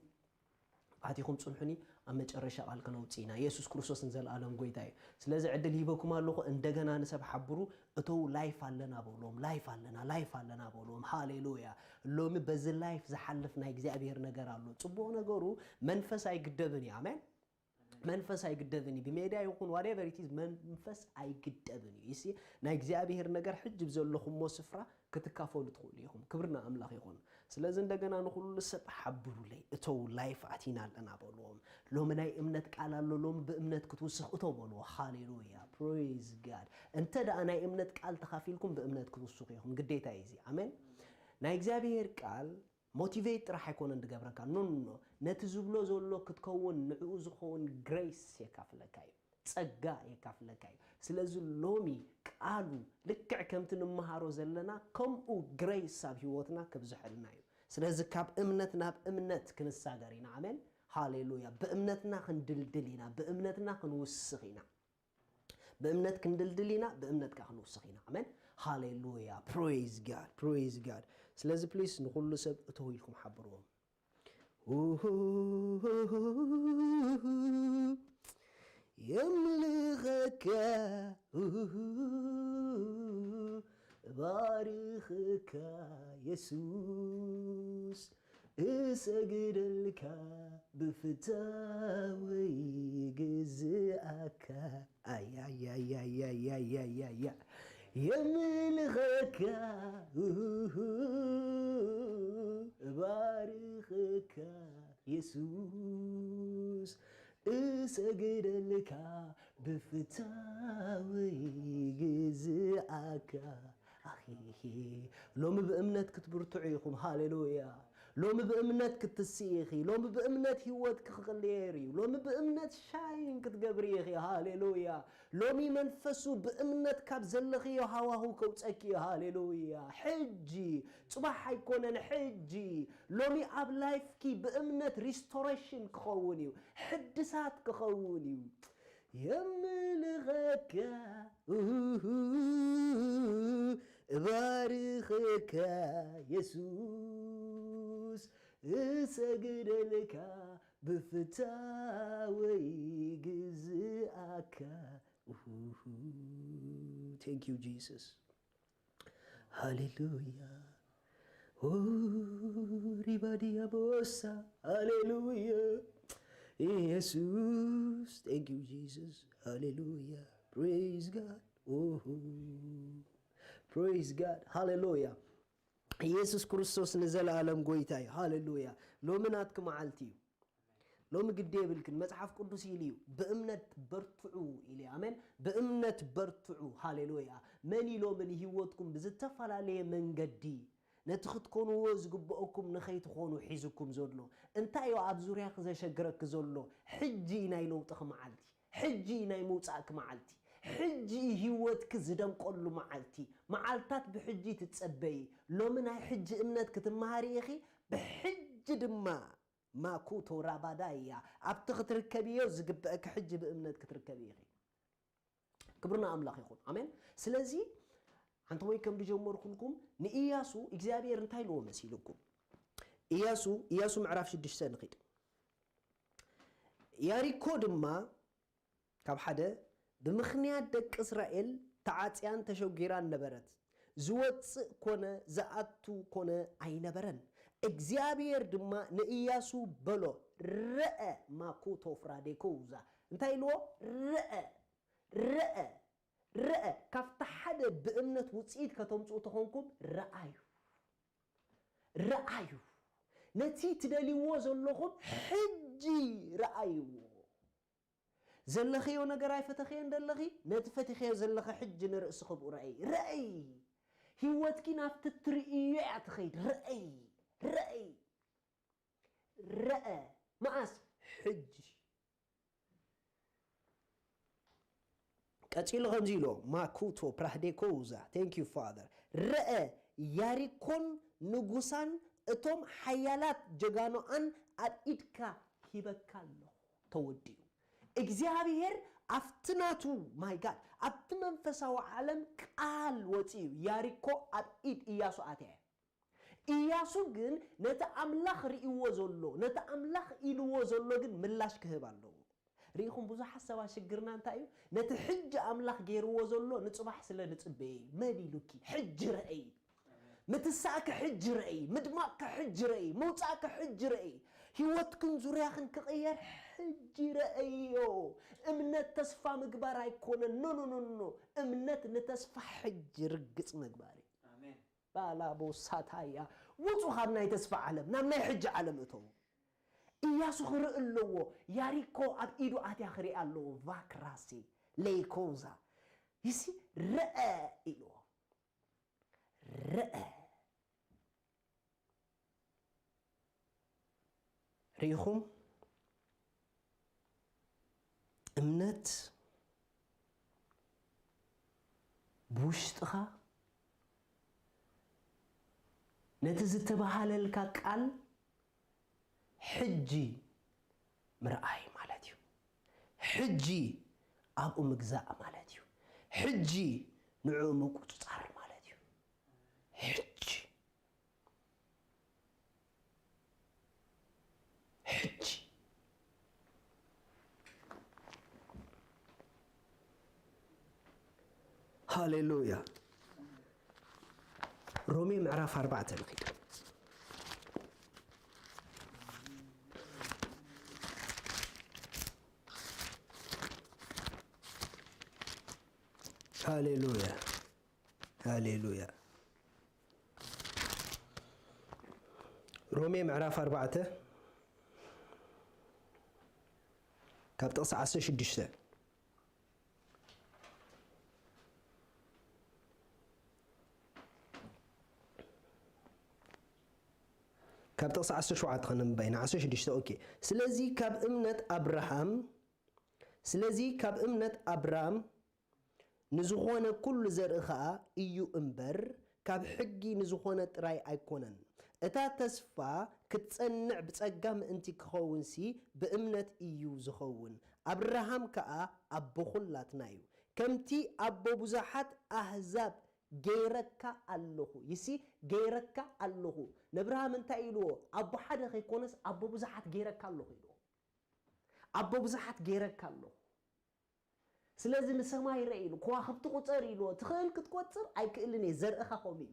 ኣቲኹም ጽንሑኒ፣ ኣብ መጨረሻ ቃል ከነውጽእ ኢና። የሱስ ክርስቶስ ንዘለኣለም ጎይታ እዩ። ስለዚ ዕድል ሂበኩም ኣለኹ፣ እንደገና ንሰብ ሓብሩ፣ እተው፣ ላይፍ ኣለና በልዎም፣ ላይፍ ኣለና፣ ላይፍ ኣለና በልዎም። ሃሌሉያ። ሎሚ በዚ ላይፍ ዝሓልፍ ናይ እግዚኣብሔር ነገር ኣሎ። ጽቡቕ ነገሩ መንፈስ ኣይግደብን እዩ። ኣሜን። መንፈስ ኣይግደብን እዩ። ብሜድያ ይኹን whatever it is መንፈስ ኣይግደብን እዩ። እሲ ናይ እግዚኣብሔር ነገር ሕጂ ብዘለኹሞ ስፍራ ክትካፈሉ ትኽእሉ ኢኹም። ክብሪ ንኣምላኽ ይኹን። ስለዚ እንደገና ንኹሉ ሰብ ሓብሩለይ፣ እተው፣ ላይፍ ኣቲና ኣለና በልዎም። ሎሚ ናይ እምነት ቃል ኣሎ፣ ሎሚ ብእምነት ክትውስኽ እተው በልዎ። ሃሌሉያ፣ ፕሬዝ ጋድ። እንተ ደኣ ናይ እምነት ቃል ተኻፊልኩም ብእምነት ክትውስኹ ኢኹም። ግዴታ እዩ እዚ። ኣሜን። ናይ እግዚኣብሔር ቃል ሞቲቬት ጥራሕ ኣይኮነን ዝገብረካ። ኖ፣ ኖ፣ ኖ። ነቲ ዝብሎ ዘሎ ክትከውን ንዕኡ ዝኸውን ግሬስ የካፍለካ እዩ። ጸጋ የካፍለካ እዩ። ስለዚ ሎሚ ቃሉ ልክዕ ከምቲ ንመሃሮ ዘለና ከምኡ ግሬስ ኣብ ህይወትና ከብዝሐልና እዩ። ስለዚ ካብ እምነት ናብ እምነት ክንሳገር ኢና። ኣሜን። ሃሌሉያ። ብእምነትና ክንድልድል ኢና። ብእምነትና ክንውስኽ ኢና። ብእምነት ክንድልድል ኢና። ብእምነት ከኣ ክንውስኽ ኢና። ኣሜን። ሃሌሉያ። ፕሬዝ ጋድ፣ ፕሬዝ ጋድ። ስለዚ ፕሊስ ንኹሉ ሰብ እተው ኢልኩም ሓብርዎም። የምልኸካ፣ እባርኸካ የሱስ፣ እሰግደልካ፣ ብፍታወይ ግዝኣካ። ኣያያያያያያያ የምልኸካ፣ እባርኸካ የሱስ፣ እሰግደልካ፣ ብፍታወይ ግዝኣካ። ኣኺኺ ሎሚ ብእምነት ክትብርትዑ ኢኹም። ሃሌሉያ። ሎሚ ብእምነት ክትስኢ ኢኺ። ሎሚ ብእምነት ህይወትኪ ክቕየር እዩ። ሎሚ ብእምነት ሻይን ክትገብሪ ኢኺ። ሃሌሉያ። ሎሚ መንፈሱ ብእምነት ካብ ዘለኽዮ ሃዋህው ከውፀኪ እዩ። ሃሌሉያ። ሕጂ፣ ጽባሕ ኣይኮነን፣ ሕጂ። ሎሚ ኣብ ላይፍኪ ብእምነት ሪስቶሬሽን ክኸውን እዩ። ሕድሳት ክኸውን እዩ። የምልኸካ፣ እባርኸካ የሱስ፣ እሰግደልካ፣ ብፍታወይ ግዝኣካ። Thank you Jesus። ሃሌሉያ። ኦ፣ ሪባዲያ ቦሳ። ሃሌሉያ። ኢየሱስ። Thank you Jesus። ሃሌሉያ። Praise God። ኦሆ። Praise God። ሃሌሉያ። ኢየሱስ ክርስቶስ ንዘለኣለም ጎይታ እዩ። ሃሌሉያ። ሎሚ ናትኪ መዓልቲ እዩ። ሎሚ ግዲ የብልክን። መጽሓፍ ቅዱስ ኢሉ እዩ፣ "ብእምነት በርትዑ" ኢሉ እዩ። ኣሜን። ብእምነት በርትዑ። ሃሌሉያ። መን እዩ ሎሚ ንህይወትኩም ብዝተፈላለየ መንገዲ ነቲ ክትኮንዎ ዝግብኦኩም ንኸይትኾኑ ሒዝኩም ዘሎ? እንታይ እዩ ኣብ ዙርያኺ ዘሸግረኪ ዘሎ? ሕጂ እዩ ናይ ለውጥኺ መዓልቲ። ሕጂ እዩ ናይ ምውጻእኪ መዓልቲ። ሕጂ እዩ ህይወትኪ ዝደምቀሉ መዓልቲ። መዓልታት ብሕጂ ትጸበዪ። ሎሚ ናይ ሕጂ እምነት ክትመሃሪ ኢኺ። ብሕጂ ድማ ማኩቶ ራባዳያ ኣብቲ ክትርከብዮ ዝግበአኪ ሕጂ ብእምነት ክትርከቢ ኢኺ። ክብሪ ንኣምላኽ ይኹን። ኣሜን። ስለዚ፣ ሓንቲ ወይ ከም ዝጀመርኩልኩም፣ ንኢያሱ እግዚኣብሔር እንታይ ኢልዎ መሲልኩም? ኢያሱ፣ ኢያሱ ምዕራፍ ሽዱሽተ ንኺድ። ያሪኮ ድማ፣ ካብ ሓደ፣ ብምኽንያት ደቂ እስራኤል ተዓጽያን ተሸጒራን ነበረት። ዝወጽእ ኮነ ዝኣቱ ኮነ ኣይነበረን። እግዚኣብሔር ድማ ንኢያሱ በሎ፣ "ርአ ማኩቶ ፍራዴኮውዛ." እንታይ ኢልዎ? ርአ፣ ርአ፣ ርአ። ካብቲ ሓደ ብእምነት ውጽኢት ከተምጽኡ ተኾንኩም፣ ረኣዩ። ረኣዩ። ነቲ ትደልይዎ ዘለኹም ሕጂ ረኣይዎ። ዘለኽዮ ነገር ኣይፈተኽዮን ደለኺ፣ ነቲ ፈቲኽዮ ዘለኺ ሕጂ ንርእስኺ ብኡ ረኣይ። ረኣይ። ህይወትኪ ናብቲ ትርእዮ እያ ትኸይድ። ረኣይ። ረኣይ። ረኣ። መኣስ? ሕጂ። ቀጺሉ ከምዚ ኢሎ፣ ማኩቶ ፕራህዴኮዛ፣ thank you Father። ረአ ያሪኮን ንጉሳን እቶም ሓያላት ጀጋኖኣን ኣብ ኢድካ ሂበካ ኣለኹ። ተወዲኡ። እግዚኣብሔር ኣብቲ ናቱ፣ my God፣ ኣብቲ መንፈሳዊ ዓለም ቃል ወፂኡ፣ ያሪኮ ኣብ ኢድ ኢያሱ ኣትያ። ኢያሱ ግን ነቲ ኣምላኽ ርእይዎ ዘሎ፣ ነቲ ኣምላኽ ኢልዎ ዘሎ ግን ምላሽ ክህብ ኣለዎ። ርኢኹም፣ ብዙሓት ሰባት ሽግርና እንታይ እዩ? ነቲ ሕጂ ኣምላኽ ገይርዎ ዘሎ ንጽባሕ ስለ ንጽበየ እዩ። መን ኢሉኪ? ሕጂ ረኣይ። ምትሳእኪ ሕጂ ረኣይ፣ ምድማቕኪ ሕጂ ረኣይ፣ ምውጻእኪ ሕጂ ረኣይ። ህይወትክን ዙርያኽን ክቕየር ሕጂ ረኣዮ። እምነት ተስፋ ምግባር ኣይኮነን። ኖ፣ ኖ፣ ኖ፣ ኖ። እምነት ንተስፋ ሕጂ ርግጽ ምግባር እዩ። ኣሜን። ባላቦሳታያ፣ ውጹ ካብ ናይ ተስፋ ዓለም፣ ናብ ናይ ሕጂ ዓለም እተዉ። ኢያሱ ክርኢ ኣለዎ። ያሪኮ ኣብ ኢዱ ኣትያ ክርኢ ኣለዎ። ቫክራሲ፣ ሌይኮዛ። ይሲ፣ ረአ ኢልዎ። ረአ። ርኢኹም? እምነት ብውሽጥኻ ነቲ ዝተባሃለልካ ቃል ሕጂ ምርኣይ ማለት እዩ። ሕጂ ኣብኡ ምግዛእ ማለት እዩ። ሕጂ ንዕኡ ምቁጽጻር ማለት እዩ። ሕጂ። ሕጂ። ሃሌሉያ። ሮሜ ምዕራፍ ኣርባዕተ ንኺድ። ሃሌሉያ። ሃሌሉያ። ሮሜ ምዕራፍ ኣርባዕተ ካብ ጥቕሲ ዓሰርተ ሽዱሽተ። ካብ ጥቕሲ ዓሰርተ ሸውዓተ ከነንብባ ኢና። ዓሰርተ ሽዱሽተ፣ ኦኬ። ስለዚ ካብ እምነት ኣብርሃም፣ ስለዚ ካብ እምነት ኣብርሃም ንዝኾነ ኩሉ ዘርኢ ኸኣ እዩ እምበር፣ ካብ ሕጊ ንዝኾነ ጥራይ ኣይኮነን። እታ ተስፋ ክትጸንዕ ብጸጋ ምእንቲ ክኸውንሲ ብእምነት እዩ ዝኸውን። ኣብርሃም ከኣ ኣቦ ኹላትና እዩ። ከምቲ ኣቦ ብዙሓት ኣህዛብ ገይረካ ኣለኹ። ይሲ፣ ገይረካ ኣለኹ። ነብርሃም እንታይ ኢልዎ? ኣቦ ሓደ ከይኮነስ ኣቦ ብዙሓት ገይረካ ኣለኹ ኢልዎ። ኣቦ ብዙሓት ገይረካ ኣለኹ። ስለዚ ንሰማይ ርእ ኢሉ፣ ከዋኽብቲ ቁጸር ኢልዎ። ትኽእል ክትቆጽር? ኣይክእልን እየ። ዘርእኻ ከምኡ እዩ።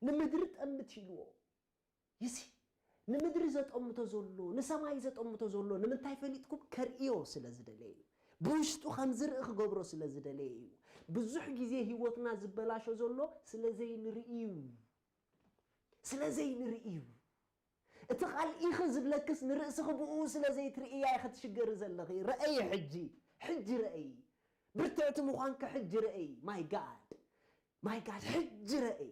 ንምድሪ ጠምት ኢልዎ። ይሲ፣ ንምድሪ ዘጠምቶ ዘሎ፣ ንሰማይ ዘጠምቶ ዘሎ ንምንታይ ፈሊጥኩም? ከርእዮ ስለ ዝደለየ እዩ። ብውሽጡ ከም ዝርኢ ክገብሮ ስለ ዝደለየ እዩ። ብዙሕ ግዜ ህይወትና ዝበላሾ ዘሎ ስለ ዘይንርኢ እዩ። ስለ ዘይንርኢ እዩ። እቲ ቃል ኢኺ ዝብለክስ ንርእስኺ ብኡ ስለ ዘይትርእያ ኢኺ ትሽገሪ ዘለኺ። ረኣይ ሕጂ፣ ሕጂ ረኣይ። ብርትዕቲ ምዃንኪ ሕጂ ረኣይ። My God፣ my God፣ ሕጂ ረኣይ።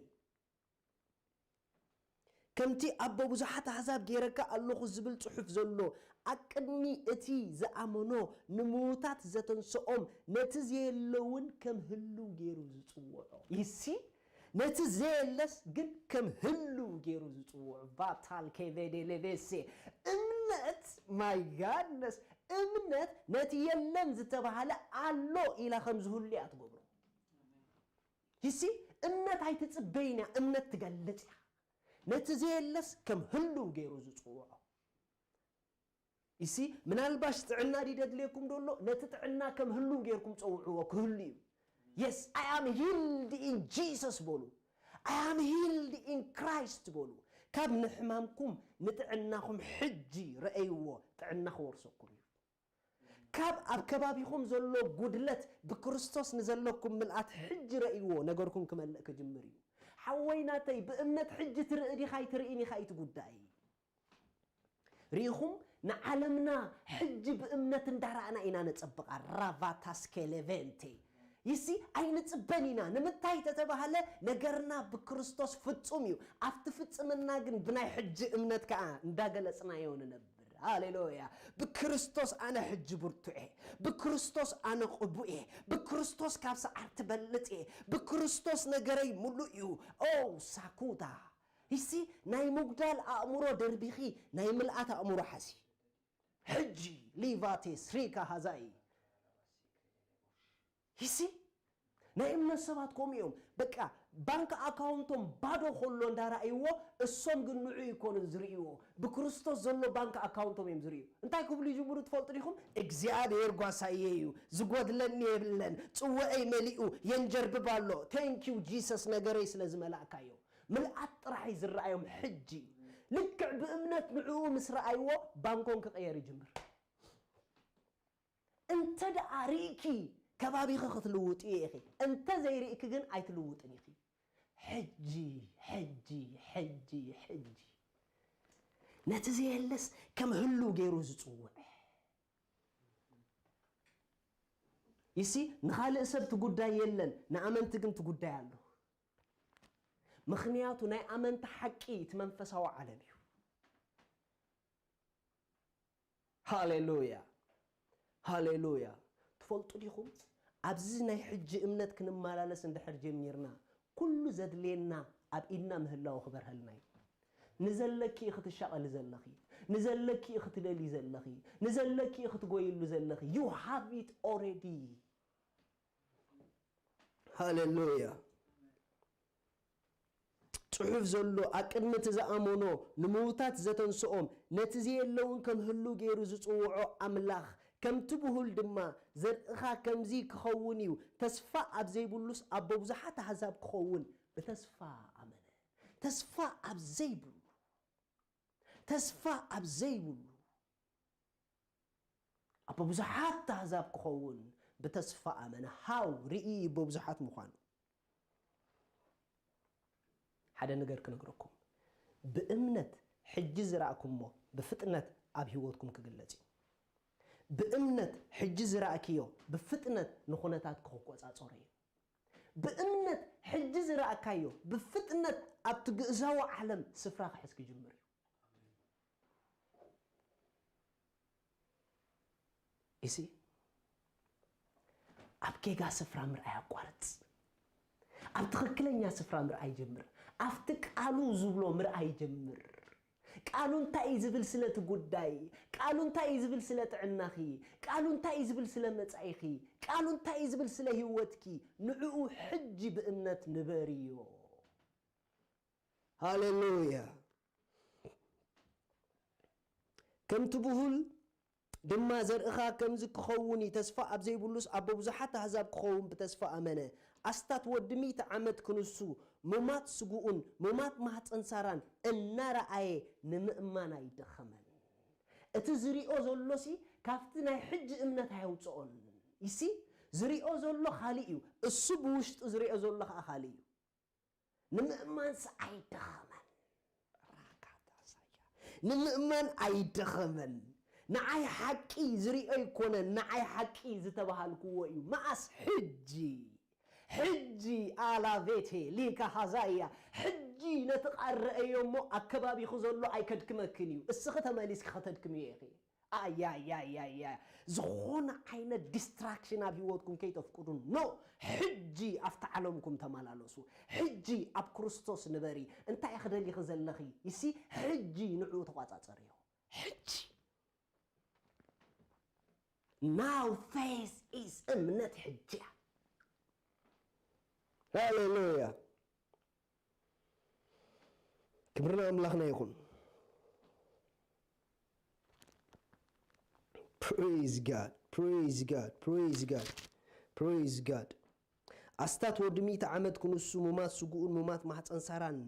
ከምቲ ኣቦ ብዙሓት ኣሕዛብ ገይረካ ኣለኹ ዝብል ጽሑፍ ዘሎ፣ ኣቅድሚ እቲ ዝኣመኖ ንምዉታት ዘተንስኦም፣ ነቲ ዘየለ እውን ከም ህልው ገይሩ ዝጽውዖ። ይሲ፣ ነቲ ዘየለስ ግን ከም ህልው ገይሩ ዝጽውዖ። ቫታል ኬቬዴ ሌቬሴ። እምነት፣ my goodness፣ እምነት ነቲ የለን ዝተባህለ ኣሎ ኢላ ከም ዝህሉ እያ ትገብሮ። ይሲ፣ እምነት ኣይትጽበይን እያ፣ እምነት ትገልጽ እያ። ነቲ ዘየለስ ከም ህልው ገይሩ ዝጽውዖ። ይሲ፣ ምናልባሽ ጥዕና ድዩ ደድልየኩም ደሎ? ነቲ ጥዕና ከም ህልው ገይርኩም ጸውዕዎ፣ ክህሉ እዩ። Yes, I am healed in Jesus በሉ። I am healed in Christ በሉ። ካብ ንሕማምኩም ንጥዕናኹም ሕጂ ረኣይዎ፣ ጥዕና ክወርሰኩም እዩ። ካብ ኣብ ከባቢኹም ዘሎ ጉድለት ብክርስቶስ ንዘለኩም ምልኣት ሕጂ ረእይዎ፣ ነገርኩም ክመልእ ክጅምር እዩ። ሓወይ ናተይ፣ ብእምነት ሕጂ ትርኢ ዲኻ ኣይትርእን ኢኻ እዩ እቲ ጉዳይ። ርኢኹም፣ ንዓለምና ሕጂ ብእምነት እንዳረኣና ኢና ነጸብቓ። ራቫታስኬ ሌቬንቴ ይሲ ኣይንጽበን ኢና። ንምታይ ተተባህለ፣ ነገርና ብክርስቶስ ፍጹም እዩ። ኣብቲ ፍጽምና ግን ብናይ ሕጂ እምነት ከኣ እንዳገለጽናዮ ንነብር። ሃሌሉያ። ብክርስቶስ ኣነ ሕጂ ብርቱዕ እየ። ብክርስቶስ ኣነ ቅቡእ እየ። ብክርስቶስ ካብ ሰዓር ትበልጽ እየ። ብክርስቶስ ነገረይ ምሉእ እዩ። ኦ ሳኩታ ይሲ ናይ ምጉዳል ኣእምሮ ደርቢኺ ናይ ምልኣት ኣእምሮ ሓዚ ሕጂ ሊቫቴ ስሪካ ሃዛይ ይሲ ናይ እምነት ሰባት ከምኡ እዮም። በቃ ባንክ ኣካውንቶም ባዶ ከሎ እንዳረኣይዎ፣ እሶም ግን ንዑ ይኮኑን ዝርእይዎ። ብክርስቶስ ዘሎ ባንክ ኣካውንቶም እዮም ዝርእዩ። እንታይ ክብሉ ይጅምሩ ትፈልጡ ዲኹም? እግዚኣብሔር ጓሳየ እዩ፣ ዝጎድለኒ የብለን፣ ጽወዐይ መሊኡ የንጀርብብ ኣሎ። ቴንኪዩ ጂሰስ፣ ነገረይ ስለ ዝመላእካዮ። ምልኣት ጥራሕ እዩ ዝረኣዮም። ሕጂ ልክዕ ብእምነት ንዕኡ ምስ ረኣይዎ ባንኮም ክቕየር ይጅምር። እንተ ደኣ ርኢኪ ከባቢኺ ክትልውጥዮ ኢኺ፣ እንተ ዘይርኢኪ ግን ኣይትልውጥን ኢኺ። ሕጂ ሕጂ ሕጂ ሕጂ ነቲ ዘየለስ ከም ህሉ ገይሩ ዝጽውዕ ይሲ ንኻልእ ሰብ ትጉዳይ የለን፣ ንኣመንቲ ግን ትጉዳይ ኣሎ። ምኽንያቱ ናይ ኣመንቲ ሓቂ እቲ መንፈሳዊ ዓለም እዩ። ሃሌሉያ ሃሌሉያ። ትፈልጡ ዲኹም? ኣብዚ ናይ ሕጂ እምነት ክንመላለስ እንድሕር ጀሚርና፣ ኩሉ ዘድልየና ኣብ ኢድና ምህላው ክበርሀልና እዩ። ንዘለኪ ክትሻቐሊ ዘለኺ፣ ንዘለኪ ክትደሊ ዘለኺ፣ ንዘለኪ ክትጎይሉ ዘለኺ፣ you have it already። ሃሌሉያ። ጽሑፍ ዘሎ፣ ኣቅድሚ እቲ ዝኣመኖ ንምውታት ዘተንስኦም፣ ነቲ ዘየለውን ከም ህሉ ገይሩ ዝጽውዖ ኣምላኽ፣ ከምቲ ብሁል ድማ ዘርእኻ ከምዚ ክኸውን እዩ፣ ተስፋ ኣብ ዘይብሉስ ኣቦ ብዙሓት ኣሕዛብ ክኸውን ብተስፋ ኣመነ። ተስፋ ኣብ ዘይብሉ፣ ተስፋ ኣብ ዘይብሉ ኣቦ ብዙሓት ኣሕዛብ ክኸውን ብተስፋ ኣመነ። ሃው ርኢ ኣቦ ብዙሓት ምዃኑ። ሓደ ነገር ክነግረኩም፣ ብእምነት ሕጂ ዝረኣኩሞ ብፍጥነት ኣብ ህይወትኩም ክግለጽ እዩ። ብእምነት ሕጂ ዝረኣክዮ ብፍጥነት ንኹነታት ክቆጻጸሮ እዩ። ብእምነት ሕጂ ዝረኣካዮ ብፍጥነት ኣብቲ ግእዛዊ ዓለም ስፍራ ክሕዝ ክጅምር እዩ። ኢሲ ኣብ ጌጋ ስፍራ ምርኣይ ኣቋርጽ። ኣብ ትኽክለኛ ስፍራ ምርኣይ ጀምር። ኣብቲ ቃሉ ዝብሎ ምርኣይ ጀምር። ቃሉ እንታይ እዩ ዝብል ስለቲ ጉዳይ? ቃሉ እንታይ እዩ ዝብል ስለ ጥዕናኺ? ቃሉ እንታይ እዩ ዝብል ስለ መጻኢኺ? ቃሉ እንታይ እዩ ዝብል ስለ ህይወትኪ? ንዕኡ ሕጂ ብእምነት ንበርዮ። ሃሌሉያ። ከምቲ ብሁል ድማ ዘርእኻ ከምዚ ክኸውን እዩ፣ ተስፋ ኣብ ዘይብሉስ ኣቦ ብዙሓት ኣህዛብ ክኸውን ብተስፋ ኣመነ። ኣስታት ወዲ ሚእቲ ዓመት ክንሱ፣ ሙማት ስግኡን ሙማት ማህፀን ሳራን እናረኣየ ንምእማን ኣይደኸመን። እቲ ዝሪኦ ዘሎሲ ካብቲ ናይ ሕጂ እምነት ኣየውፅኦን። ይሲ ዝሪኦ ዘሎ ካሊእ እዩ፣ እሱ ብውሽጡ ዝሪኦ ዘሎ ከዓ ካሊእ እዩ። ንምእማንስ ኣይደኸመን። ራካታሳያ ንምእማን ኣይደኸመን። ንዓይ ሓቂ ዝሪኦ ኣይኮነን፣ ንዓይ ሓቂ ዝተባሃልክዎ እዩ። መኣስ? ሕጂ። ሕጂ ኣላቬቴ ሊካ ሃዛያ። ሕጂ ነቲ ቃል ረኣዮ እሞ ኣከባቢኹ ዘሎ ኣይከድክመክን እዩ። እስኺ ተመሊስኪ ከተድክምዮ ኢኺ። ኣያያያያ ዝኾነ ዓይነት ዲስትራክሽን ኣብ ህይወትኩም ከይተፍቅዱ። ኖ። ሕጂ ኣብቲ ዓለምኩም ተመላለሱ። ሕጂ ኣብ ክርስቶስ ንበሪ። እንታይ ኢኺ ደሊኺ ዘለኺ? ይሲ ሕጂ ንዕኡ ተቋጻጸርዮ። ሕጂ። Now faith is እምነት ሕጂ እያ። ሃሌሉያ። ክብሪ ንኣምላኽና ይኹን። Praise God, praise God, praise God, praise God. ኣስታት ወዲ ሚእቲ ዓመት ክንሱ ሙማት ስጉኡን ሙማት ማሕፀን ሳራን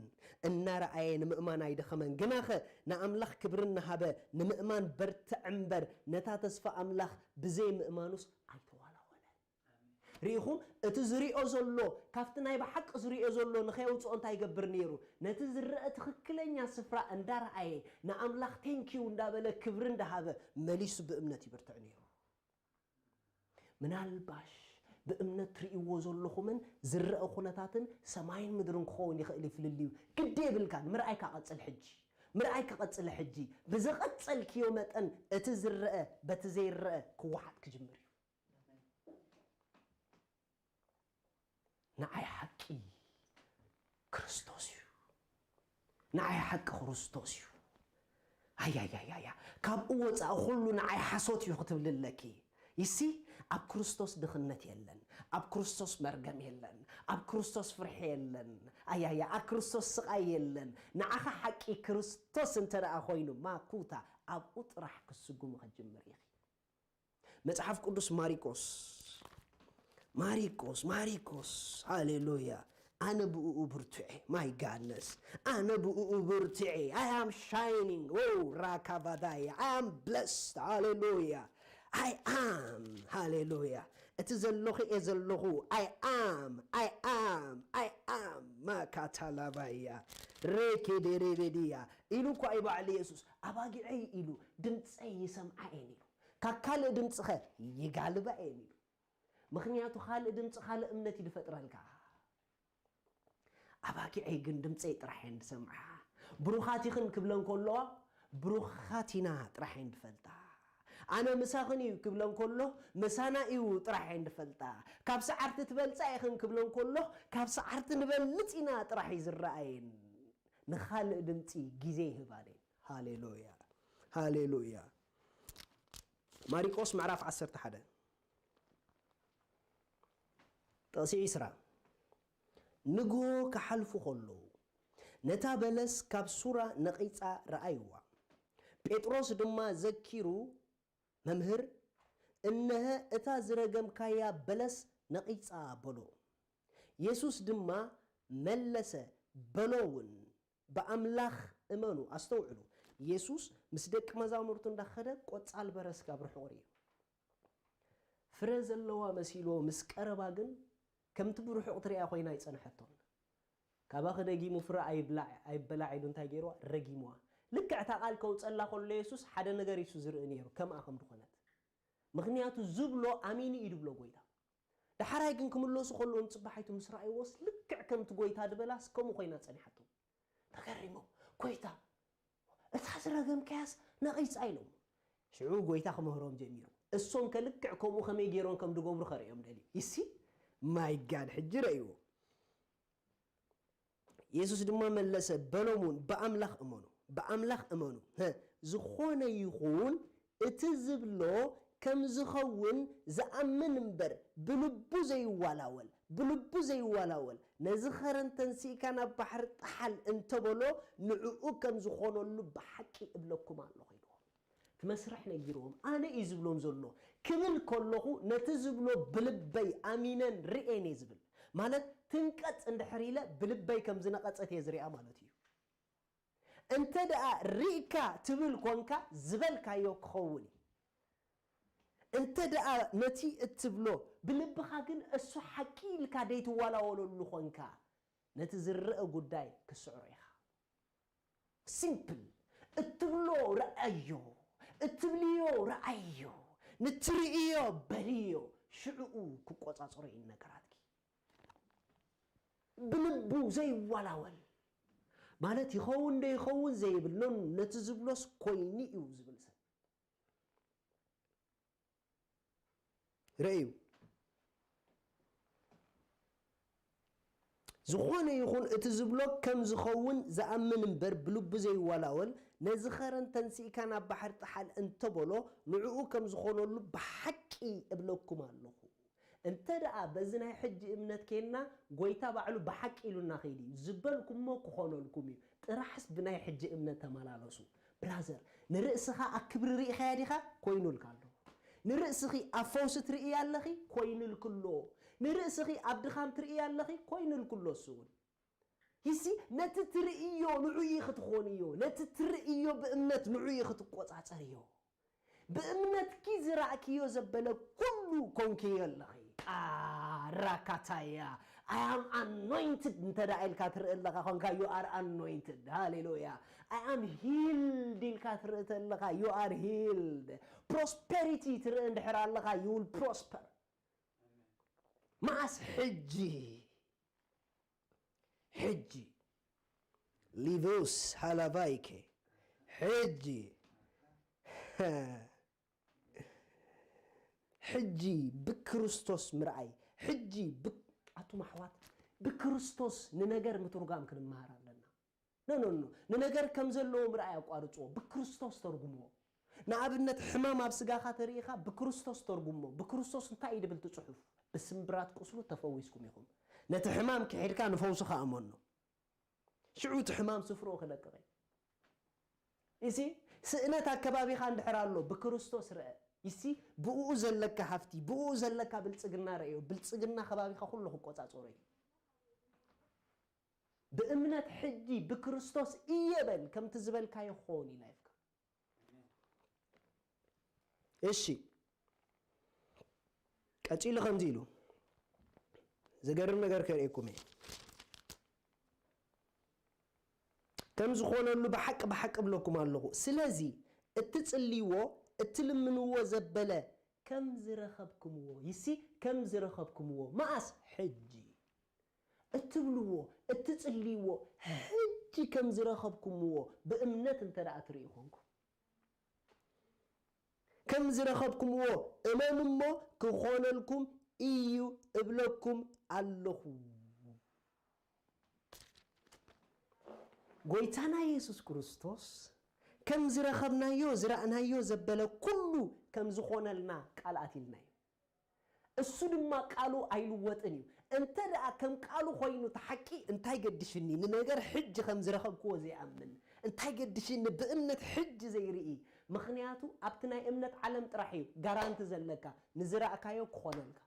እናረኣየ ንምእማን ኣይደኸመን። ግናኸ ንኣምላኽ ክብሪ እናሃበ ንምእማን በርትዕ እምበር ነታ ተስፋ ኣምላኽ ብዘይ ምእማኑስ ኣይተዋላወለን። ርኢኹም፣ እቲ ዝሪኦ ዘሎ ካብቲ ናይ ብሓቂ ዝሪኦ ዘሎ ንኸየውፅኦ እንታይ ይገብር ነይሩ? ነቲ ዝረአ ትኽክለኛ ስፍራ እንዳረኣየ ንኣምላኽ ቴንኪዩ እንዳበለ ክብሪ እንዳሃበ መሊሱ ብእምነት ይብርትዕ ነይሩ። ምናልባሽ ብእምነት ትርእይዎ ዘለኹምን ዝረአ ኩነታትን ሰማይን ምድርን ክኸውን ይኽእል እዩ ፍልልዩ። ግዲ የብልካን፣ ምርኣይ ካቐጽል ሕጂ፣ ምርኣይ ክቐጽል ሕጂ። ብዝቐጸልክዮ መጠን እቲ ዝረአ በቲ ዘይረአ ክወሓጥ ክጅምር እዩ። ንዓይ ሓቂ ክርስቶስ እዩ። ንዓይ ሓቂ ክርስቶስ እዩ። ኣያያያያ፣ ካብኡ ወፃኢ ኩሉ ንዓይ ሓሶት እዩ ክትብል ኣለኪ። ይሲ፣ ኣብ ክርስቶስ ድኽነት የለን፣ ኣብ ክርስቶስ መርገም የለን፣ ኣብ ክርስቶስ ፍርሒ የለን። ኣያያ፣ ኣብ ክርስቶስ ስቓይ የለን። ንዓኻ ሓቂ ክርስቶስ እንተ ደኣ ኮይኑ፣ ማኩታ ኣብኡ ጥራሕ ክትስጉሙ ክትጅምር ኢኺ። መጽሓፍ ቅዱስ ማሪቆስ፣ ማሪቆስ፣ ማሪቆስ፣ ሃሌሉያ። ኣነ ብእኡ ብርቱዔ፣ my goodness። ኣነ ብእኡ ብርቱዔ፣ I am shining። ኦ፣ ራካባዳያ፣ I am blessed። ሃሌሉያ። I am፣ ሃሌሉያ። እቲ ዘለኹ እየ ዘለኹ። I am፣ I am፣ I am። ማካታላባያ፣ ሬኬዴሬቤድያ። ኢሉ እኳ እዩ ባዕሉ የሱስ፣ ኣባጊዐይ ኢሉ፣ ድምፀይ ይሰምዓ እየን ኢሉ። ካብ ካልእ ድምፂኸ ይጋልባ እየን ኢሉ። ምኽንያቱ ካልእ ድምፂ ካልእ እምነት እዩ ዝፈጥረልካ። ኣባጊዐይ ግን ድምፀይ ጥራሕ እየን ዝሰምዓ። ብሩኻት ኢኽን ክብለን ከለዋ ብሩኻት ኢና ጥራሕ እየን ዝፈልጣ። ኣነ ምሳኽን እዩ ክብለን ከሎ ምሳና እዩ ጥራሕ እየን ዝፈልጣ። ካብ ሰዓርቲ ትበልፃ ኢኽን ክብለን ከሎ ካብ ሰዓርቲ ንበልፅ ኢና ጥራሕ እዩ ዝረኣየን። ንኻልእ ድምፂ ግዜ ይህባን እየን። ሃሌሉያ፣ ሃሌሉያ። ማሪቆስ ምዕራፍ ዓሰርተ ሓደ ጥቕሲ ዕስራ። ንግሆ ክሓልፉ ከለዉ ነታ በለስ ካብ ሱራ ነቒጻ ረኣይዋ። ጴጥሮስ ድማ ዘኪሩ፣ መምህር፣ እነሀ እታ ዝረገምካያ በለስ ነቒጻ በሎ። የሱስ ድማ መለሰ፣ በሎ እውን፣ ብኣምላኽ እመኑ። ኣስተውዕሉ፣ የሱስ ምስ ደቂ መዛሙርቱ እንዳኸደ ቆጻል በረስ ካብ ርሑቕ ርእዩ። ፍረ ዘለዋ መሲልዎ ምስ ቀረባ ግን ከምቲ ብርሑቕ ትሪኣ ኮይና ኣይጸንሐቶን። ካባኺ ደጊሙ ፍረ ኣይብላዕ፣ ኣይበላዕ ኢሉ እንታይ ገይርዋ? ረጊምዋ። ልክዕ እታ ቃል ከውጸላ ከሎ የሱስ ሓደ ነገር እዩ ዝርኢ ነይሩ፣ ከምኣ ከም ዝኾነት። ምኽንያቱ ዝብሎ ኣሚኑ እዩ ድብሎ ጎይታ። ዳሕራይ ግን ክምለሱ ከለዉ ንጽባሒቱ ምስ ረኣይዎስ ልክዕ ከምቲ ጎይታ ድበላስ ከምኡ ኮይና ጸኒሓቶም። ተገሪሞም፣ ጎይታ፣ እታ ዝረገምካያስ ነቒጻ ኢሎም። ሽዑ ጎይታ ክምህሮም ጀሚሩ። እሶም ከ ልክዕ ከምኡ ከመይ ገይሮም ከም ድገብሩ ከርእዮም ደልዩ። ይሲ፣ ማይ ጋድ፣ ሕጂ ረእይዎ። የሱስ ድማ መለሰ፣ በሎም እውን፣ ብኣምላኽ እመኑ፣ ብኣምላኽ እመኑ። ሀ፣ ዝኾነ ይኹን እቲ ዝብሎ ከም ዝኸውን ዝኣምን እምበር፣ ብልቡ ዘይዋላወል፣ ብልቡ ዘይዋላወል፣ ነዚ ኸረን ተንሲእካ ናብ ባሕሪ ጥሓል እንተበሎ፣ ንዕኡ ከም ዝኾነሉ ብሓቂ እብለኩም ኣለኹ ኢልዎም። እቲ መስርሕ ነጊርዎም፣ ኣነ እዩ ዝብሎም ዘሎ ክብል ከለኹ፣ ነቲ ዝብሎ ብልበይ ኣሚነን ርእየን እየ ዝብል። ማለት፣ ትንቀጽ እንድሕር ኢለ፣ ብልበይ ከም ዝነቐጸት እየ ዝሪኣ ማለት እዩ። እንተ ደኣ ርኢካ ትብል ኮንካ፣ ዝበልካዮ ክኸውን እዩ። እንተ ደኣ ነቲ እትብሎ ብልብኻ ግን እሱ ሓቂ ኢልካ ደይትዋላወለሉ ኾንካ፣ ነቲ ዝረአ ጉዳይ ክትስዕሮ ኢኻ። ሲምፕል። እትብሎ ረኣዮ፣ እትብልዮ ረኣዮ፣ ንትርእዮ በልዮ፣ ሽዕኡ ክቆጻጸሮ እዩ ነገራትኪ። ብልቡ ዘይዋላወል ማለት ይኸውን ዶ ይኸውን ዘይብል፣ ኖ፣ ነቲ ዝብሎስ ኮይኑ እዩ ዝብል ሰብ። ረእዩ። ዝኾነ ይኹን እቲ ዝብሎ ከም ዝኸውን ዝኣምን እምበር ብልቡ ዘይዋላወል፣ ነዚ ኸረን ተንሲእካ ናብ ባሕሪ ጥሓል እንተበሎ፣ ንዕኡ ከም ዝኾነሉ ብሓቂ እብለኩም ኣለኹ። እንተ ደኣ በዚ ናይ ሕጂ እምነት ኬንና፣ ጎይታ ባዕሉ ብሓቂ ኢሉና ከይዱ እዩ። ዝበልኩሞ ክኾነልኩም እዩ። ጥራሕስ ብናይ ሕጂ እምነት ተመላለሱ። ብራዘር፣ ንርእስኻ ኣብ ክብሪ ርኢኻያ ዲኻ? ኮይኑልካ ኣሎ። ንርእስኺ ኣብ ፈውሲ ትርእያ ኣለኺ? ኮይኑልክሎ። ንርእስኺ ኣብ ድኻም ትርእያ ኣለኺ? ኮይኑልክሎ እሱ እውን። ይሲ፣ ነቲ ትርእዮ ንዑ ኢኺ ትኾንዮ። ነቲ ትርእዮ ብእምነት ንዑ ኢኺ ትቆጻጸርዮ። ብእምነትኪ ዝራእክዮ ዘበለ ኩሉ ኮንክዮ ኣለኺ። ኣራካታያ። I am anointed እንተ ደኣ ኢልካ ትርኢ ኣለኻ፣ ኾንካ you are anointed። ሃሌሉያ። I am healed ኢልካ ትርኢ ተለኻ you are healed። Prosperity ትርኢ እንድሕር ኣለኻ you will prosper። መዓስ? ሕጂ። ሕጂ። ሊቭስ ሃላቫይከ። ሕጂ። ሕጂ ብክርስቶስ ምርኣይ። ሕጂ ብ-፣ ኣቱም ኣሕዋት፣ ብክርስቶስ ንነገር ምትርጓም ክንመሃር ኣለና። ኖ፣ ኖ፣ ኖ። ንነገር ከም ዘለዎ ምርኣይ ኣቋርጽዎ። ብክርስቶስ ተርጉምዎ። ንኣብነት፣ ሕማም ኣብ ስጋኻ ተርእኻ ብክርስቶስ ተርጉሞ። ብክርስቶስ እንታይ እዩ ድብል እቲ ጽሑፍ? "ብስምብራት ቁስሉ ተፈዊስኩም ኢኹም።" ነቲ ሕማም ክሒድካ ንፈውስኻ እመኖ። ሽዑ እቲ ሕማም ስፍርኡ ክለቅቕ እዩ። ይሲ፣ ስእነት ኣከባቢኻ እንድሕር ኣሎ፣ ብክርስቶስ ርአ። ይሲ፣ ብእኡ ዘለካ ሃፍቲ፣ ብእኡ ዘለካ ብልጽግና ርአዮ። ብልጽግና ከባቢኻ ኩሉ ክቆጻጸሮ እዩ። ብእምነት ሕጂ ብክርስቶስ እየ በል፣ ከምቲ ዝበልካዮ ክኸውን እዩ ላይፍካ። እሺ፣ ቀጺሉ ከምዚ ኢሉ፣ ዘገርም ነገር ከርእየኩም እየ። ከም ዝኾነሉ ብሓቂ ብሓቂ እብለኩም ኣለኹ። ስለዚ እትጽልይዎ፣ እትልምንዎ ዘበለ ከም ዝረኸብኩምዎ፣ ይሲ፣ ከም ዝረኸብኩምዎ። መኣስ? ሕጂ። እትብልዎ፣ እትጽልይዎ፣ ሕጂ ከም ዝረኸብኩምዎ ብእምነት እንተ ደኣ ትርእዩ ኾንኩም። ከም ዝረኸብኩምዎ እመኑ እሞ ክኾነልኩም እዩ እብለኩም ኣለኹ። ጎይታና የሱስ ክርስቶስ ከም ዝረኸብናዮ፣ ዝረኣናዮ ዘበለ ኩሉ ከም ዝኾነልና ቃል ኣትልና እዩ። እሱ ድማ ቃሉ ኣይልወጥን እዩ። እንተ ደኣ ከም ቃሉ ኮይኑ እቲ ሓቂ፣ እንታይ ገድሽኒ ንነገር ሕጂ ከም ዝረኸብክዎ ዘይኣምን? እንታይ ገድሽኒ ብእምነት ሕጂ ዘይርኢ? ምኽንያቱ ኣብቲ ናይ እምነት ዓለም ጥራሕ እዩ ጋራንቲ ዘለካ፣ ንዝረእካዮ ክኾነልካ።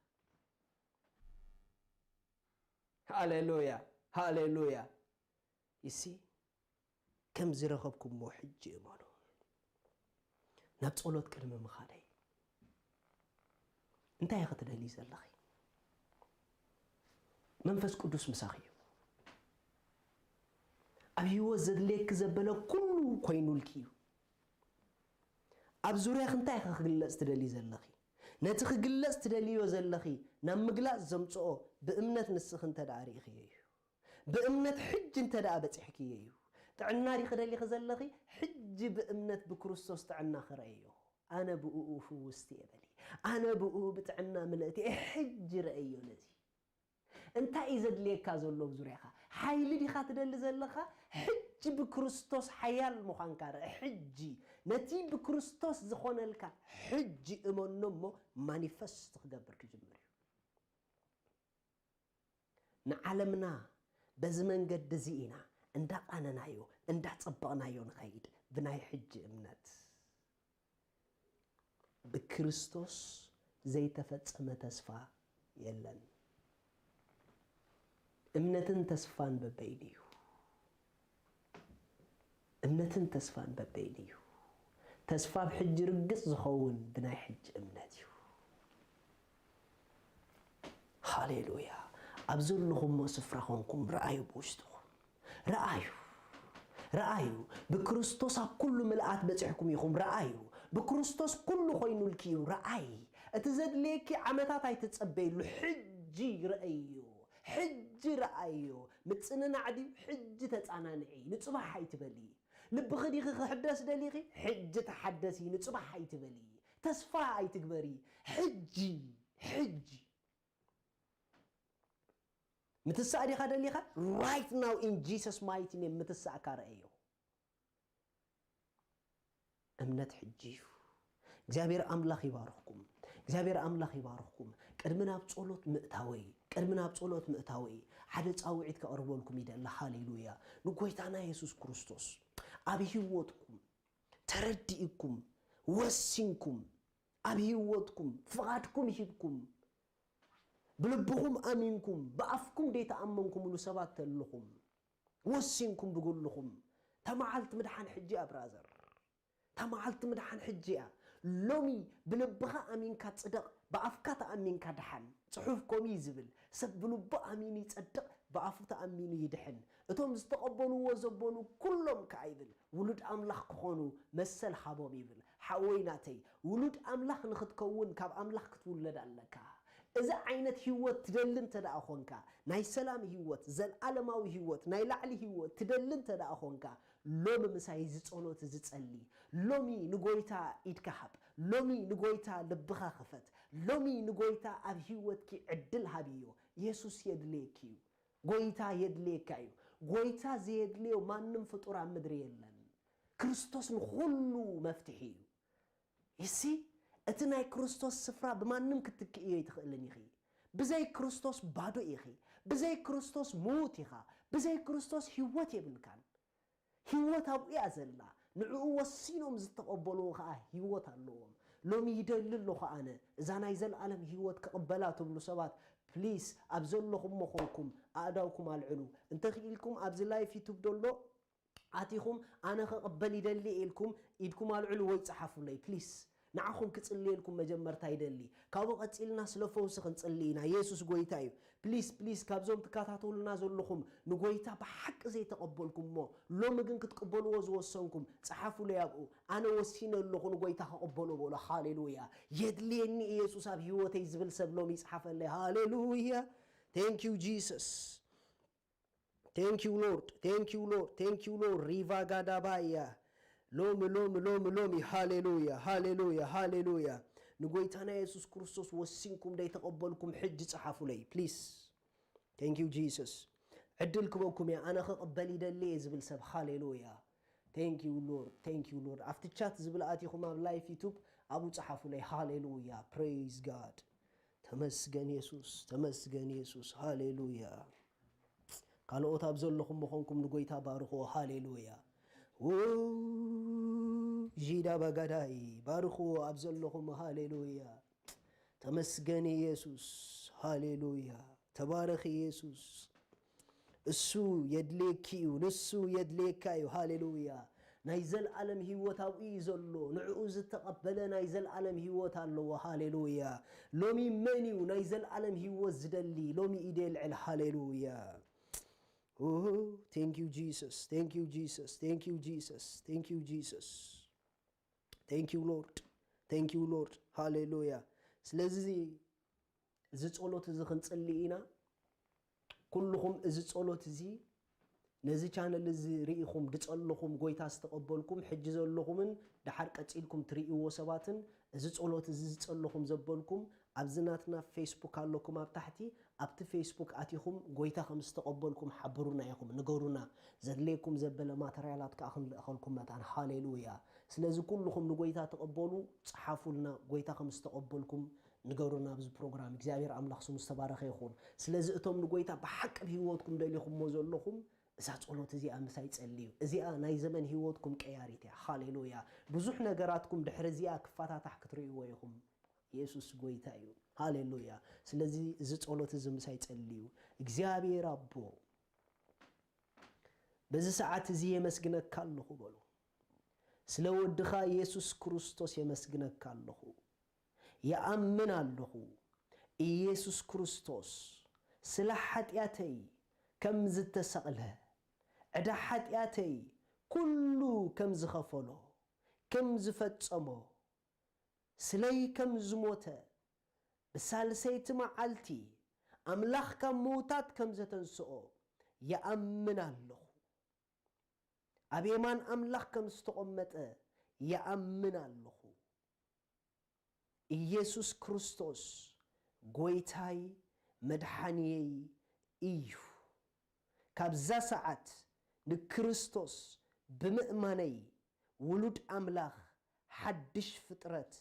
ሃሌሉያ፣ ሃሌሉያ። ይሲ፣ ከም ዝረኸብኩምዎ ሕጂ እመኑ። ናብ ጸሎት ቅድሚ ምኻደይ፣ እንታይ ኢኺ ትደልዪ ዘለኺ? መንፈስ ቅዱስ ምሳኺ እዩ። ኣብ ህይወት ዘድልየኪ ዘበለ ኩሉ ኮይኑልኪ እዩ። ኣብ ዙርያኺ እንታይ ኢኺ ክግለጽ ትደልዪ ዘለኺ? ነቲ ክግለጽ ትደልዮ ዘለኺ ናብ ምግላጽ ዘምጽኦ ብእምነት ንስኺ እንተ ደኣ ርኢኽዮ እዩ። ብእምነት ሕጂ እንተ ደኣ በጺሕክዮ እዩ። ጥዕና ዲኺ ደሊኺ ዘለኺ? ሕጂ ብእምነት ብክርስቶስ ጥዕና ክረአዮ። ኣነ ብእኡ ፍውስቲ እየ በሊ። ኣነ ብእኡ ብጥዕና ምልእቲ እየ። ሕጂ ረአዮ ነዚ። እንታይ እዩ ዘድልየካ ዘሎ ኣብ ዙርያኻ? ሓይሊ ዲኻ ትደሊ ዘለኻ? ሕጂ ብክርስቶስ ሓያል ምዃንካ ርአ። ሕጂ ነቲ ብክርስቶስ ዝኾነልካ ሕጂ እመኖ እሞ ማኒፈስት ክገብር ክጅምር እዩ። ንዓለምና በዚ መንገዲ እዚ ኢና እንዳቓነናዮ፣ እንዳጸበቕናዮ ንኸይድ ብናይ ሕጂ እምነት። ብክርስቶስ ዘይተፈጸመ ተስፋ የለን። እምነትን ተስፋን በበይኑ እዩ። እምነትን ተስፋን በበይኑ እዩ። ተስፋ ብሕጂ ርግጽ ዝኸውን ብናይ ሕጂ እምነት እዩ። ሃሌሉያ። ኣብ ዘለኹሞ ስፍራ ኾንኩም ረኣዩ ብውሽጥኹም። ረኣዩ። ረኣዩ። ብክርስቶስ ኣብ ኩሉ ምልኣት በጺሕኩም ኢኹም። ረኣዩ። ብክርስቶስ ኩሉ ኮይኑልኪ እዩ። ረኣይ። እቲ ዘድልየኪ ዓመታት ኣይትጸበይሉ። ሕጂ ረኣዮ። ሕጂ ረኣዮ። ምጽንናዕ ድዩ? ሕጂ ተጻናንዒ። ንጽባሕ ኣይትበሊ። ልብኺ ዲኺ ክሕደስ ደሊኺ? ሕጂ ተሓደሲ። ንጽባሕ ኣይትበሊ። ተስፋ ኣይትግበሪ። ሕጂ፣ ሕጂ። ምትሳእ ዲኻ ደሊኻ? Right now in Jesus mighty name ምትሳእካ ረኣዮ። እምነት ሕጂ እዩ። እግዚኣብሔር ኣምላኽ ይባርኽኩም። እግዚኣብሔር ኣምላኽ ይባርኽኩም። ቅድሚ ናብ ጸሎት ምእታወይ፣ ቅድሚ ናብ ጸሎት ምእታወይ፣ ሓደ ጻውዒት ከቕርበልኩም ይደሊ። ሃሌሉያ። ንጎይታና የሱስ ክርስቶስ ኣብ ህይወትኩም ተረዲእኩም፣ ወሲንኩም፣ ኣብ ህይወትኩም ፍቓድኩም ሂብኩም፣ ብልብኹም ኣሚንኩም፣ ብኣፍኩም ደይተኣመንኩምሉ ሰባት ተለኹም፣ ወሲንኩም ብግልኹም፣ እታ መዓልቲ ምድሓን ሕጂ እያ ብራዘር። እታ መዓልቲ ምድሓን ሕጂ እያ። ሎሚ ብልብኻ ኣሚንካ ጽደቕ፣ ብኣፍካ ተኣሚንካ ድሓን። ጽሑፍ ከምኡ እዩ ዝብል፣ "ሰብ ብልቡ ኣሚኑ ይጸድቕ፣ ብኣፉ ተኣሚኑ ይድሕን። እቶም ዝተቐበልዎ ዘበኑ ኩሎም ከኣ" ይብል፣ "ውሉድ ኣምላኽ ክኾኑ መሰል ሃቦም" ይብል። ሓወይ ናተይ፣ ውሉድ ኣምላኽ ንኽትከውን ካብ ኣምላኽ ክትውለድ ኣለካ። እዚ ዓይነት ህይወት ትደሊ እንተ ደኣ ኾንካ፣ ናይ ሰላም ህይወት፣ ዘልኣለማዊ ህይወት፣ ናይ ላዕሊ ህይወት ትደሊ እንተ ደኣ ኾንካ፣ ሎሚ ምሳይ እዚ ጸሎት እዚ ጸሊ። ሎሚ ንጎይታ ኢድካ ሃብ። ሎሚ ንጎይታ ልብኻ ክፈት። ሎሚ ንጎይታ ኣብ ህይወትኪ ዕድል ሃብዮ። የሱስ የድልየኪ እዩ። ጎይታ የድልየካ እዩ። ጎይታ ዘየድልዮ ማንም ፍጡር ኣብ ምድሪ የለን። ክርስቶስ ንኹሉ መፍትሒ እዩ። ይሲ፣ እቲ ናይ ክርስቶስ ስፍራ ብማንም ክትክእዮ ኣይትኽእልን ኢኺ። ብዘይ ክርስቶስ ባዶ ኢኺ። ብዘይ ክርስቶስ ምዉት ኢኻ። ብዘይ ክርስቶስ ህይወት የብልካን። ህይወት ኣብኡ እያ ዘላ። ንዕኡ ወሲኖም ዝተቐበልዎ ኸኣ ህይወት ኣለዎም። ሎሚ ይደሊ ኣለኹ ኣነ፣ እዛ ናይ ዘለኣለም ህይወት ክቕበላ ትብሉ ሰባት፣ ፕሊስ፣ ኣብ ዘለኹሞ ኾንኩም ኣእዳውኩም ኣልዕሉ። እንተኽኢልኩም ኣብዚ ላይፍ ዩቱብ ደሎ ኣቲኹም፣ "ኣነ ክቕበል ይደሊ" ኢልኩም ኢድኩም ኣልዕሉ ወይ ጸሓፉለይ ፕሊስ። ንዓኹም ክጽልየልኩም መጀመርታ ይደሊ። ካብኡ ቀጺልና ስለ ፈውሲ ክንጽሊ ኢና። የሱስ ጎይታ እዩ። ፕሊስ፣ ፕሊስ፣ ካብዞም ትከታተሉና ዘለኹም ንጎይታ ብሓቂ ዘይተቐበልኩም እሞ ሎሚ ግን ክትቅበልዎ ዝወሰንኩም፣ ጸሓፉለይ ኣብኡ። "ኣነ ወሲነ ኣለኹ ንጎይታ ክቕበሎ" በሎ። ሃሌሉያ። የድልየኒ ኢየሱስ ኣብ ህይወተይ ዝብል ሰብ ሎሚ ይጽሓፈለይ። ሃሌሉያ። Thank you Jesus. Thank you Lord. Thank you Lord. Thank you Lord. ሪቫ ጋዳባያ። ሎሚ፣ ሎሚ፣ ሎሚ፣ ሎሚ። ሃሌሉያ፣ ሃሌሉያ፣ ሃሌሉያ። ንጎይታና የሱስ ክርስቶስ ወሲንኩም ደይተቐበልኩም ሕጂ ጸሓፉለይ፣ ፕሊስ። Thank you Jesus. ዕድል ክበኩም እያ፣ "ኣነ ክቕበል ይደሊ እየ" ዝብል ሰብ። ሃሌሉያ። Thank you Lord. Thank you Lord. ኣብቲ ቻት ዝብል ኣቲኹም ኣብ ላይፍ ዩቱብ ኣብኡ ጸሓፉለይ። ሃሌሉያ። Praise God. ተመስገን የሱስ፣ ተመስገን የሱስ። ሃሌሉያ። ካልኦት ኣብ ዘለኹም ምኾንኩም ንጎይታ ባርኽዎ። ሃሌሉያ። ው፣ ዢዳ ባጋዳይ፣ ባርኽዎ ኣብ ዘለኹም። ሃሌሉያ። ተመስገን የሱስ። ሃሌሉያ። ተባረኽ የሱስ። እሱ የድልየኪ እዩ፣ ንሱ የድልየካ እዩ። ሃሌሉያ። ናይ ዘልኣለም ህይወት ኣብኡ እዩ ዘሎ። ንዕኡ ዝተቐበለ ናይ ዘልኣለም ህይወት ኣለዎ። ሃሌሉያ። ሎሚ መን እዩ ናይ ዘልኣለም ህይወት ዝደሊ? ሎሚ ኢደ ልዕል። ሃሌሉያ። ኦ፣ thank you Jesus, thank you Jesus, thank you Jesus, thank you Jesus. Thank you Lord, thank you Lord. ሃሌሉያ። ስለዚ እዚ ጸሎት እዚ ክንጽሊ ኢና። ኩልኹም እዚ ጸሎት እዚ፣ ነዚ ቻነል እዚ ርኢኹም ድጸለኹም፣ ጎይታ ዝተቐበልኩም፣ ሕጂ ዘለኹምን ደሓር ቀጺልኩም ትርእይዎ ሰባትን፣ እዚ ጸሎት እዚ ዝጸለኹም ዘበልኩም፣ ኣብዚ ናትና ፌስቡክ ኣለኩም ኣብ ታሕቲ፣ ኣብቲ ፌስቡክ ኣቲኹም ጎይታ ከም ዝተቐበልኩም ሓብሩና ኢኹም፣ ንገሩና። ዘድልየኩም ዘበለ ማተርያላት ከኣ ክንልእኸልኩም መታን። ሃሌሉያ። ስለዚ ኩልኹም ንጎይታ ትቐበሉ፣ ጸሓፉልና፣ ጎይታ ከም ዝተቐበልኩም ንገሩና ኣብዚ ፕሮግራም። እግዚኣብሔር ኣምላኽ ስሙ ዝተባረኸ ይኹን። ስለዚ እቶም ንጎይታ ብሓቂ ብህይወትኩም ደሊኹሞ ዘለኹም፣ እዛ ጸሎት እዚኣ ምሳይ ጸልዩ። እዚኣ ናይ ዘመን ህይወትኩም ቀያሪት እያ። ሃሌሉያ። ብዙሕ ነገራትኩም ድሕሪ እዚኣ ክፈታታሕ ክትርእይዎ ኢኹም። የሱስ ጎይታ እዩ። ሃሌሉያ። ስለዚ እዚ ጸሎት እዚ ምሳይ ጸልዩ። እግዚኣብሔር ኣቦ፣ በዚ ሰዓት እዚ የመስግነካ ኣለኹ በሉ። ስለ ወድኻ የሱስ ክርስቶስ የመስግነካ ኣለኹ። ይኣምን ኣለኹ፣ ኢየሱስ ክርስቶስ ስለ ሓጢኣተይ ከም ዝተሰቕለ፣ ዕዳ ሓጢኣተይ ኩሉ ከም ዝኸፈሎ፣ ከም ዝፈጸሞ፣ ስለይ ከም ዝሞተ፣ ብሳልሰይቲ መዓልቲ ኣምላኽ ካብ ምዉታት ከም ዘተንስኦ ይኣምን ኣለኹ። ኣብ የማን ኣምላኽ ከም ዝተቐመጠ ይኣምን ኣለኹ። ኢየሱስ ክርስቶስ ጐይታይ መድሓንየይ እዩ። ካብዛ ሰዓት ንክርስቶስ ብምእማነይ ውሉድ ኣምላኽ ሓድሽ ፍጥረት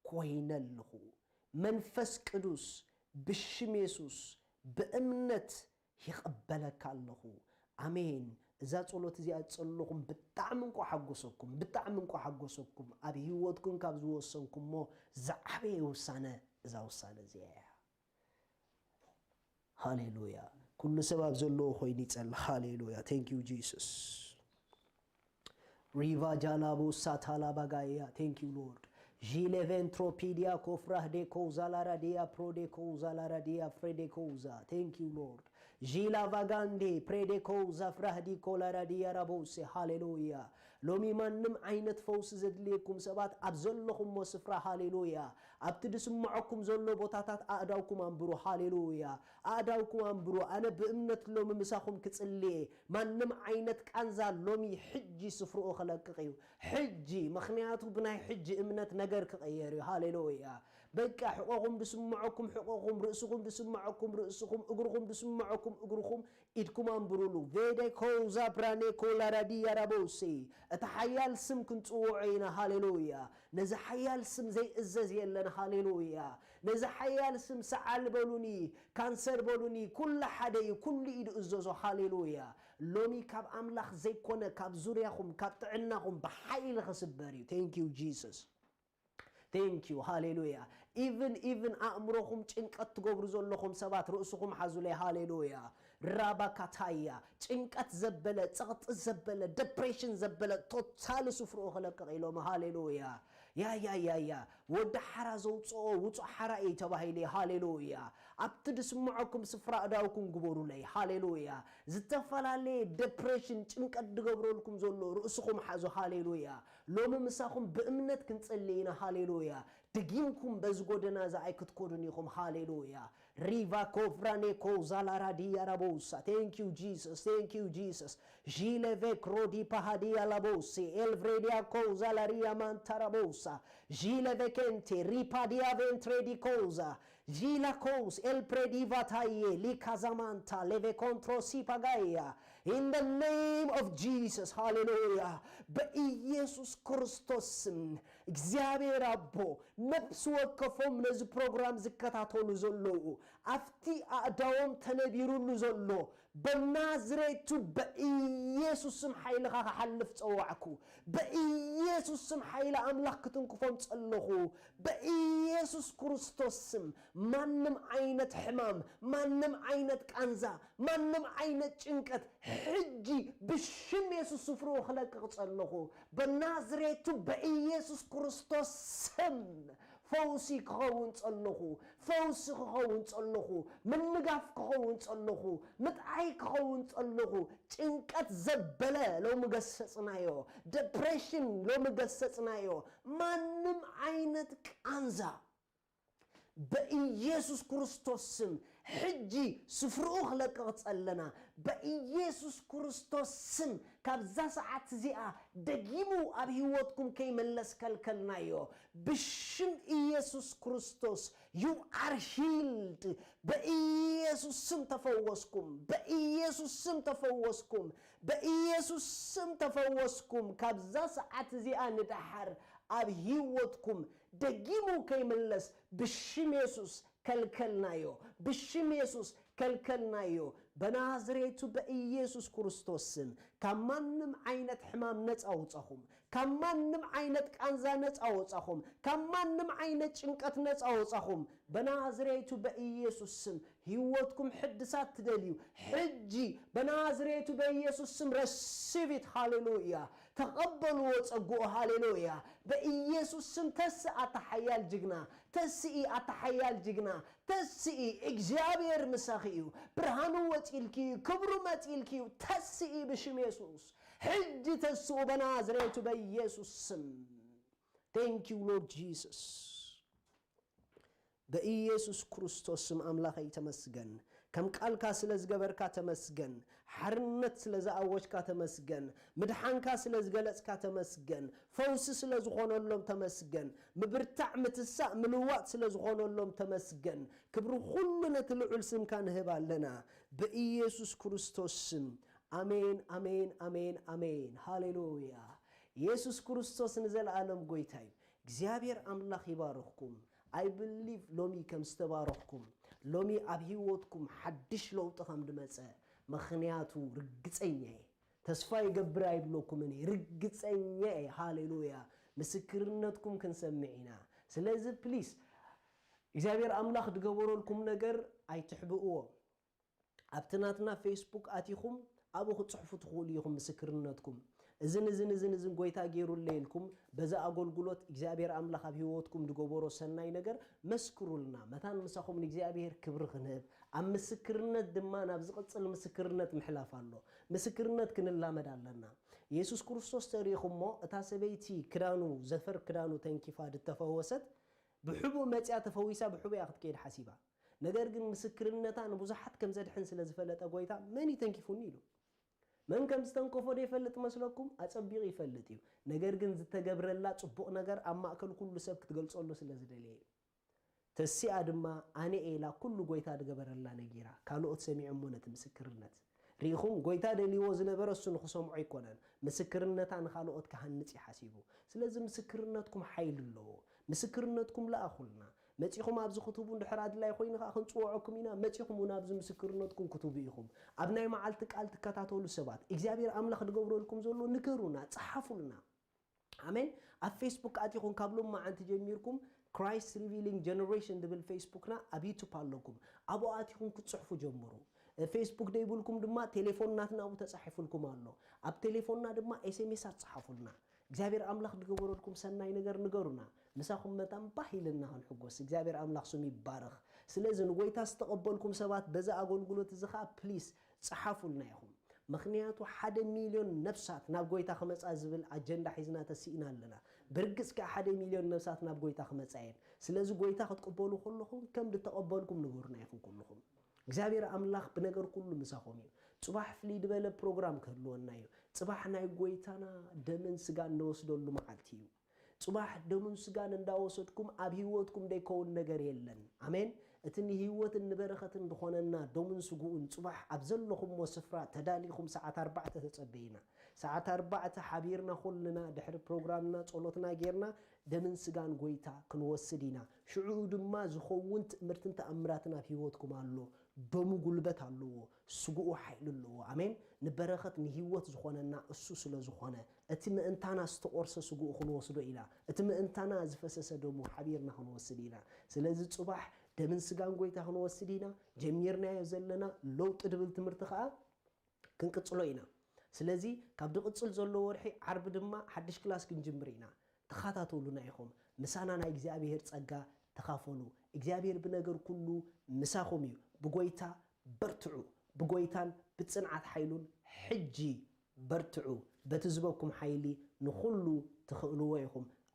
ኮይነ ኣለኹ። መንፈስ ቅዱስ ብሽም የሱስ ብእምነት ይቕበለካ ኣለኹ። ኣሜን። እዛ ጸሎት እዚኣ ጸለኹም ብጣዕሚ እንቋ ሓጎሰኩም፣ ብጣዕሚ እንቋ ሓጎሰኩም። ኣብ ህይወትኩም ካብ ዝወሰንኩሞ ዝዓበየ ውሳነ እዛ ውሳነ እዚኣ እያ። ሃሌሉያ። ኩሉ ሰብ ኣብ ዘለዎ ኮይኑ ይጸሊ። ሃሌሉያ። Thank you Jesus. ሪቫ ጃላቦ ሳታላ ባጋያ። Thank you Lord. ዢሌ ቬንትሮፒዲያ ኮፍራህዴ ኮውዛ ላራዲያ ፕሮዴ ኮውዛ ላራዲያ ፍሬዴ ኮውዛ። Thank you Lord. ዢላ ቫጋንዴ ፕሬዴ ኮውዛ ፍራህዲ ኮላራዲያ ራቦሴ። ሃሌሉያ። ሎሚ ማንም ዓይነት ፈውሲ ዘድልየኩም ሰባት ኣብ ዘለኹሞ ስፍራ፣ ሃሌሉያ፣ ኣብቲ ዝስምዐኩም ዘሎ ቦታታት ኣእዳውኩም ኣንብሩ። ሃሌሉያ። ኣእዳውኩም ኣንብሩ። ኣነ ብእምነት ሎሚ ምሳኹም ክጽልየ። ማንም ዓይነት ቃንዛ ሎሚ ሕጂ ስፍርኡ ክለቅቕ እዩ። ሕጂ፣ ምኽንያቱ ብናይ ሕጂ እምነት ነገር ክቕየር እዩ። ሃሌሉያ። በቃ፣ ሕቖኹም ዝስምዐኩም ሕቖኹም፣ ርእስኹም ዝስምዐኩም ርእስኹም፣ እግርኹም ዝስምዐኩም እግርኹም፣ ኢድኩም ኣንብሩሉ። ቬዴ ኮዛ ብራኔ ኮላራዲ ያራቦሴ። እቲ ሓያል ስም ክንጽውዖ ኢና። ሃሌሉያ። ነዚ ሓያል ስም ዘይእዘዝ የለን። ሃሌሉያ። ነዚ ሓያል ስም ሰዓል በሉኒ፣ ካንሰር በሉኒ፣ ኩሉ ሓደ እዩ፣ ኩሉ ኢዱ እዘዞ። ሃሌሉያ። ሎሚ ካብ ኣምላኽ ዘይኮነ ካብ ዙርያኹም ካብ ጥዕናኹም ብሓይሊ ክስበር እዩ። Thank you Jesus። Thank you። ሃሌሉያ። Even even ኣእምሮኹም ጭንቀት ትገብሩ ዘለኹም ሰባት ርእስኹም ሓዙለይ። ሃሌሉያ። ራባካታያ፣ ጭንቀት ዘበለ፣ ጸቕጢ ዘበለ፣ ደፕሬሽን ዘበለ ቶታሊ ስፍርኡ ክለቅቕ ኢሎም። ሃሌሉያ። ያ ያ ያ ያ። ወዲ ሓራ ዘውፅኦ ውፁእ ሓራ እዩ ተባሂሉ። ሃሌሉያ። ኣብቲ ዝስምዐኩም ስፍራ እዳውኩም ግበሩለይ። ሃሌሉያ። ዝተፈላለየ ደፕሬሽን፣ ጭንቀት ዝገብረልኩም ዘሎ ርእስኹም ሓዙ። ሃሌሉያ። ሎሚ ምሳኹም ብእምነት ክንጽሊ ኢና። ሃሌሉያ። ድጊምኩም በዚ ጎደና እዚ ኣይክትኮዱን ኢኹም። ሃሌሉያ። ሪቫ ኮቭራኔኮ ዛላራዲ ያራቦሳ። Thank you Jesus. Thank you Jesus. ዢሌቬክ ሮዲ ፓሃዲ ያላቦሴ ኤልቭሬዲያ ኮዛ ላሪያ ማንታራቦሳ። ዢሌቬኬንቴ ሪፓዲያ ቬንትሬዲ ኮዛ. ዢላኮስ ኤልፕሬዲቫታዬ ሊካዛማንታ ሌቬኮንትሮሲ ፓጋያ. In the name of Jesus. ሃሌሉያ። በኢየሱስ ክርስቶስ ስም እግዚኣብሔር ኣቦ፣ ነፍሲ ወከፎም ነዚ ፕሮግራም ዝከታተሉ ዘለዉ፣ ኣብቲ ኣእዳዎም ተነቢሩሉ ዘሎ፣ በናዝሬቱ በኢየሱስ ስም ሓይልኻ ክሓልፍ ጸዋዕኩ። በኢየሱስ ስም ሓይሊ ኣምላኽ ክትንክፎም ጸለኹ። በኢየሱስ ክርስቶስ ስም ማንም ዓይነት ሕማም፣ ማንም ዓይነት ቃንዛ፣ ማንም ዓይነት ጭንቀት ሕጂ ብሽም የሱስ ስፍርኡ ክለቅቕ ጸለኹ። በናዝሬቱ በኢየሱስ ክርስቶስ ስም ፈውሲ ክኸውን ጸለኹ፣ ፈውሲ ክኸውን ጸለኹ፣ ምንጋፍ ክኸውን ጸለኹ፣ ምጥዓይ ክኸውን ጸለኹ። ጭንቀት ዘበለ ሎሚ ገሰጽናዮ፣ ደፕሬሽን ሎሚ ገሰጽናዮ። ማንም ዓይነት ቃንዛ በኢየሱስ ክርስቶስ ስም ሕጂ ስፍርኡ ክለቅቕ ጸለና። በኢየሱስ ክርስቶስ ስም ካብዛ ሰዓት እዚኣ ደጊሙ ኣብ ህይወትኩም ከይመለስ ከልከልናዮ። ብሽም ኢየሱስ ክርስቶስ you are healed። በኢየሱስ ስም ተፈወስኩም። በኢየሱስ ስም ተፈወስኩም። በኢየሱስ ስም ተፈወስኩም። ካብዛ ሰዓት እዚኣ ንደሓር ኣብ ህይወትኩም ደጊሙ ከይምለስ ብሽም የሱስ ከልከልናዮ። ብሽም የሱስ ከልከልናዮ። በናዝሬቱ በኢየሱስ ክርስቶስ ስም ካብ ማንም ዓይነት ሕማም ነፃ ውፀኹም። ካብ ማንም ዓይነት ቃንዛ ነፃ ወፃኹም። ካብ ማንም ዓይነት ጭንቀት ነፃ ወፃኹም። በናዝሬቱ በኢየሱስ ስም ህይወትኩም ሕድሳት ትደልዩ፣ ሕጂ በናዝሬቱ በኢየሱስ ስም receive it። ሃሌሉያ። ተቐበልዎ ጸግኡ። ሃሌሉያ። በኢየሱስ ስም ተስእ ኣታ ሓያል ጅግና፣ ተስኢ ኣታ ሓያል ጅግና፣ ተስኢ። እግዚኣብሔር ምሳኺ እዩ። ብርሃኑ ወጺልኪ እዩ፣ ክብሩ መጺልኪ እዩ። ተስኢ ብሽም የሱስ። ሕጂ ተስኡ በናዝሬቱ በኢየሱስ ስም። Thank you Lord Jesus። በኢየሱስ ክርስቶስ ስም ኣምላኸይ ተመስገን። ከም ቃልካ ስለ ዝገበርካ ተመስገን። ሓርነት ስለ ዝኣወጅካ ተመስገን። ምድሓንካ ስለ ዝገለጽካ ተመስገን። ፈውሲ ስለ ዝኾነሎም ተመስገን። ምብርታዕ፣ ምትሳእ፣ ምልዋጥ ስለ ዝኾነሎም ተመስገን። ክብሪ ኩሉ ነቲ ልዑል ስምካ ንህብ ኣለና። ብኢየሱስ ክርስቶስ ስም። ኣሜን፣ ኣሜን፣ ኣሜን፣ ኣሜን። ሃሌሉያ። ኢየሱስ ክርስቶስ ንዘለኣለም ጎይታ እዩ። እግዚኣብሔር ኣምላኽ ይባርኽኩም። I believe ሎሚ ከም ዝተባረኽኩም፣ ሎሚ ኣብ ህይወትኩም ሓድሽ ለውጢ ከም ድመጸ፣ ምኽንያቱ ርግጸኛ እየ። ተስፋ ይገብር ኣይብለኩምን እየ፣ ርግጸኛ እየ። ሃሌሉያ። ምስክርነትኩም ክንሰምዕ ኢና። ስለዚ ፕሊስ እግዚኣብሔር ኣምላኽ ድገበረልኩም ነገር ኣይትሕብእዎ። ኣብቲ ናትና ፌስቡክ ኣቲኹም ኣብኡ ክትጽሕፉ ትኽእሉ ኢኹም ምስክርነትኩም። እዝን እዝን እዝን እዝን ጎይታ ገይሩለይ ኢልኩም በዛ ኣገልግሎት እግዚኣብሔር ኣምላኽ ኣብ ህይወትኩም ዝገበሮ ሰናይ ነገር መስክሩልና። መታን ምሳኹም ንእግዚኣብሔር ክብሪ ክንህብ፣ ኣብ ምስክርነት ድማ ናብ ዝቕጽል ምስክርነት ምሕላፍ ኣሎ። ምስክርነት ክንላመድ ኣለና። የሱስ ክርስቶስ ተሪኢኹሞ፣ እታ ሰበይቲ ክዳኑ፣ ዘፈር ክዳኑ ተንኪፋ ድተፈወሰት፣ ብሕቡእ መጽያ ተፈዊሳ ብሕቡእ እያ ክትከይድ ሓሲባ። ነገር ግን ምስክርነታ ንብዙሓት ከም ዘድሕን ስለ ዝፈለጠ ጎይታ፣ መን እዩ ተንኪፉኒ ኢሉ። መን ከም ዝተንከፎ ዶ ይፈልጥ መስለኩም? ኣጸቢቑ ይፈልጥ እዩ። ነገር ግን ዝተገብረላ ጽቡቕ ነገር ኣብ ማእከል ኩሉ ሰብ ክትገልጸሉ ስለ ዝደለየ እዩ። ተሲኣ ድማ ኣነ እየ ኢላ ኩሉ ጎይታ ዝገበረላ ነጊራ፣ ካልኦት ሰሚዖሞ ነቲ ምስክርነት። ርኢኹም፣ ጎይታ ደልይዎ ዝነበረ እሱ ንኽሰምዖ ኣይኮነን፣ ምስክርነታ ንኻልኦት ክሃንጽ እዩ ሓሲቡ። ስለዚ ምስክርነትኩም ሓይሊ ኣለዎ። ምስክርነትኩም ለኣኹልና። መጺኹም ኣብዚ ክትህቡ እንድሕር ኣድላይ ኮይኑ ከኣ ክንጽውዖኩም ኢና። መጺኹም እውን ኣብዚ ምስክርነትኩም ክትህቡ ኢኹም። ኣብ ናይ መዓልቲ ቃል ትከታተሉ ሰባት፣ እግዚኣብሔር ኣምላኽ ዝገብረልኩም ዘሎ ንገሩና፣ ጸሓፉልና። ኣሜን። ኣብ ፌስቡክ ኣቲኹም ካብ ሎማዓንቲ ጀሚርኩም ክራይስት ሪቪሊንግ ጀነሬሽን ዝብል ፌስቡክና ኣብ ዩቱብ ኣለኩም። ኣብኡ ኣቲኹም ክትጽሕፉ ጀምሩ። ፌስቡክ ደይብልኩም ድማ ቴሌፎን ናትና ኣብኡ ተጻሒፉልኩም ኣሎ። ኣብ ቴሌፎንና ድማ ኤስኤምኤስ ኣትጽሓፉልና። እግዚኣብሔር ኣምላኽ ዝገበረልኩም ሰናይ ነገር ንገሩና። ምሳኹም መታን ባህ ኢልና ክንሕጎስ። እግዚኣብሔር ኣምላኽ ስሙ ይባረኽ። ስለዚ ንጎይታ ዝተቐበልኩም ሰባት በዚ ኣገልግሎት እዚ ኸኣ ፕሊስ ጸሓፉልና ኢኹም። ምኽንያቱ ሓደ ሚልዮን ነፍሳት ናብ ጎይታ ክመጻ ዝብል ኣጀንዳ ሒዝና ተሲእና ኣለና። ብርግጽ ከኣ ሓደ ሚልዮን ነፍሳት ናብ ጎይታ ክመጻ እየን። ስለዚ ጎይታ ክትቅበሉ ከለኹም ከም ዝተቐበልኩም ንገሩና ኢኹም ኩልኹም። እግዚኣብሔር ኣምላኽ ብነገር ኩሉ ምሳኹም እዩ። ጽባሕ ፍልይ ዝበለ ፕሮግራም ክህልወና እዩ። ጽባሕ ናይ ጎይታና ደምን ስጋን ንወስደሉ መዓልቲ እዩ። ጽባሕ ደሙን ስጋን እንዳወሰድኩም ኣብ ህይወትኩም ዘይከውን ነገር የለን። ኣሜን። እቲ ንህይወትን ንበረኸትን ዝኾነና ደሙን ስግኡን ጽባሕ ኣብ ዘለኹምዎ ስፍራ ተዳሊኹም ሰዓት ኣርባዕተ ተጸበዩና። ሰዓት ኣርባዕተ ሓቢርና ኩልና ድሕሪ ፕሮግራምና ጸሎትና ጌርና ደምን ስጋን ጎይታ ክንወስድ ኢና። ሽዑ ድማ ዝኸውን ትእምርትን ተኣምራትን ኣብ ህይወትኩም ኣሎ። ደሙ ጉልበት ኣለዎ፣ ስግኡ ሓይሊ ኣለዎ። ኣሜን። ንበረኸት ንህይወት ዝኾነና እሱ ስለ ዝኾነ፣ እቲ ምእንታና ዝተቖርሰ ስግኡ ክንወስዶ ኢና። እቲ ምእንታና ዝፈሰሰ ደሙ ሓቢርና ክንወስድ ኢና። ስለዚ ጽባሕ ደምን ስጋን ጎይታ ክንወስድ ኢና። ጀሚርናዮ ዘለና ለውጢ ድብል ትምህርቲ ኸኣ ክንቅጽሎ ኢና። ስለዚ ካብ ድቕጽል ዘሎ ወርሒ ዓርቢ ድማ ሓድሽ ክላስ ክንጅምር ኢና። ተኻታተሉና ኢኹም። ምሳና ናይ እግዚኣብሔር ጸጋ ተኻፈሉ። እግዚኣብሔር ብነገር ኩሉ ምሳኹም እዩ። ብጎይታ በርትዑ። ብጎይታን ብጽንዓት ሓይሉን ሕጂ በርትዑ። በቲ ዝበኩም ሓይሊ ንኹሉ ትኽእልዎ ኢኹም።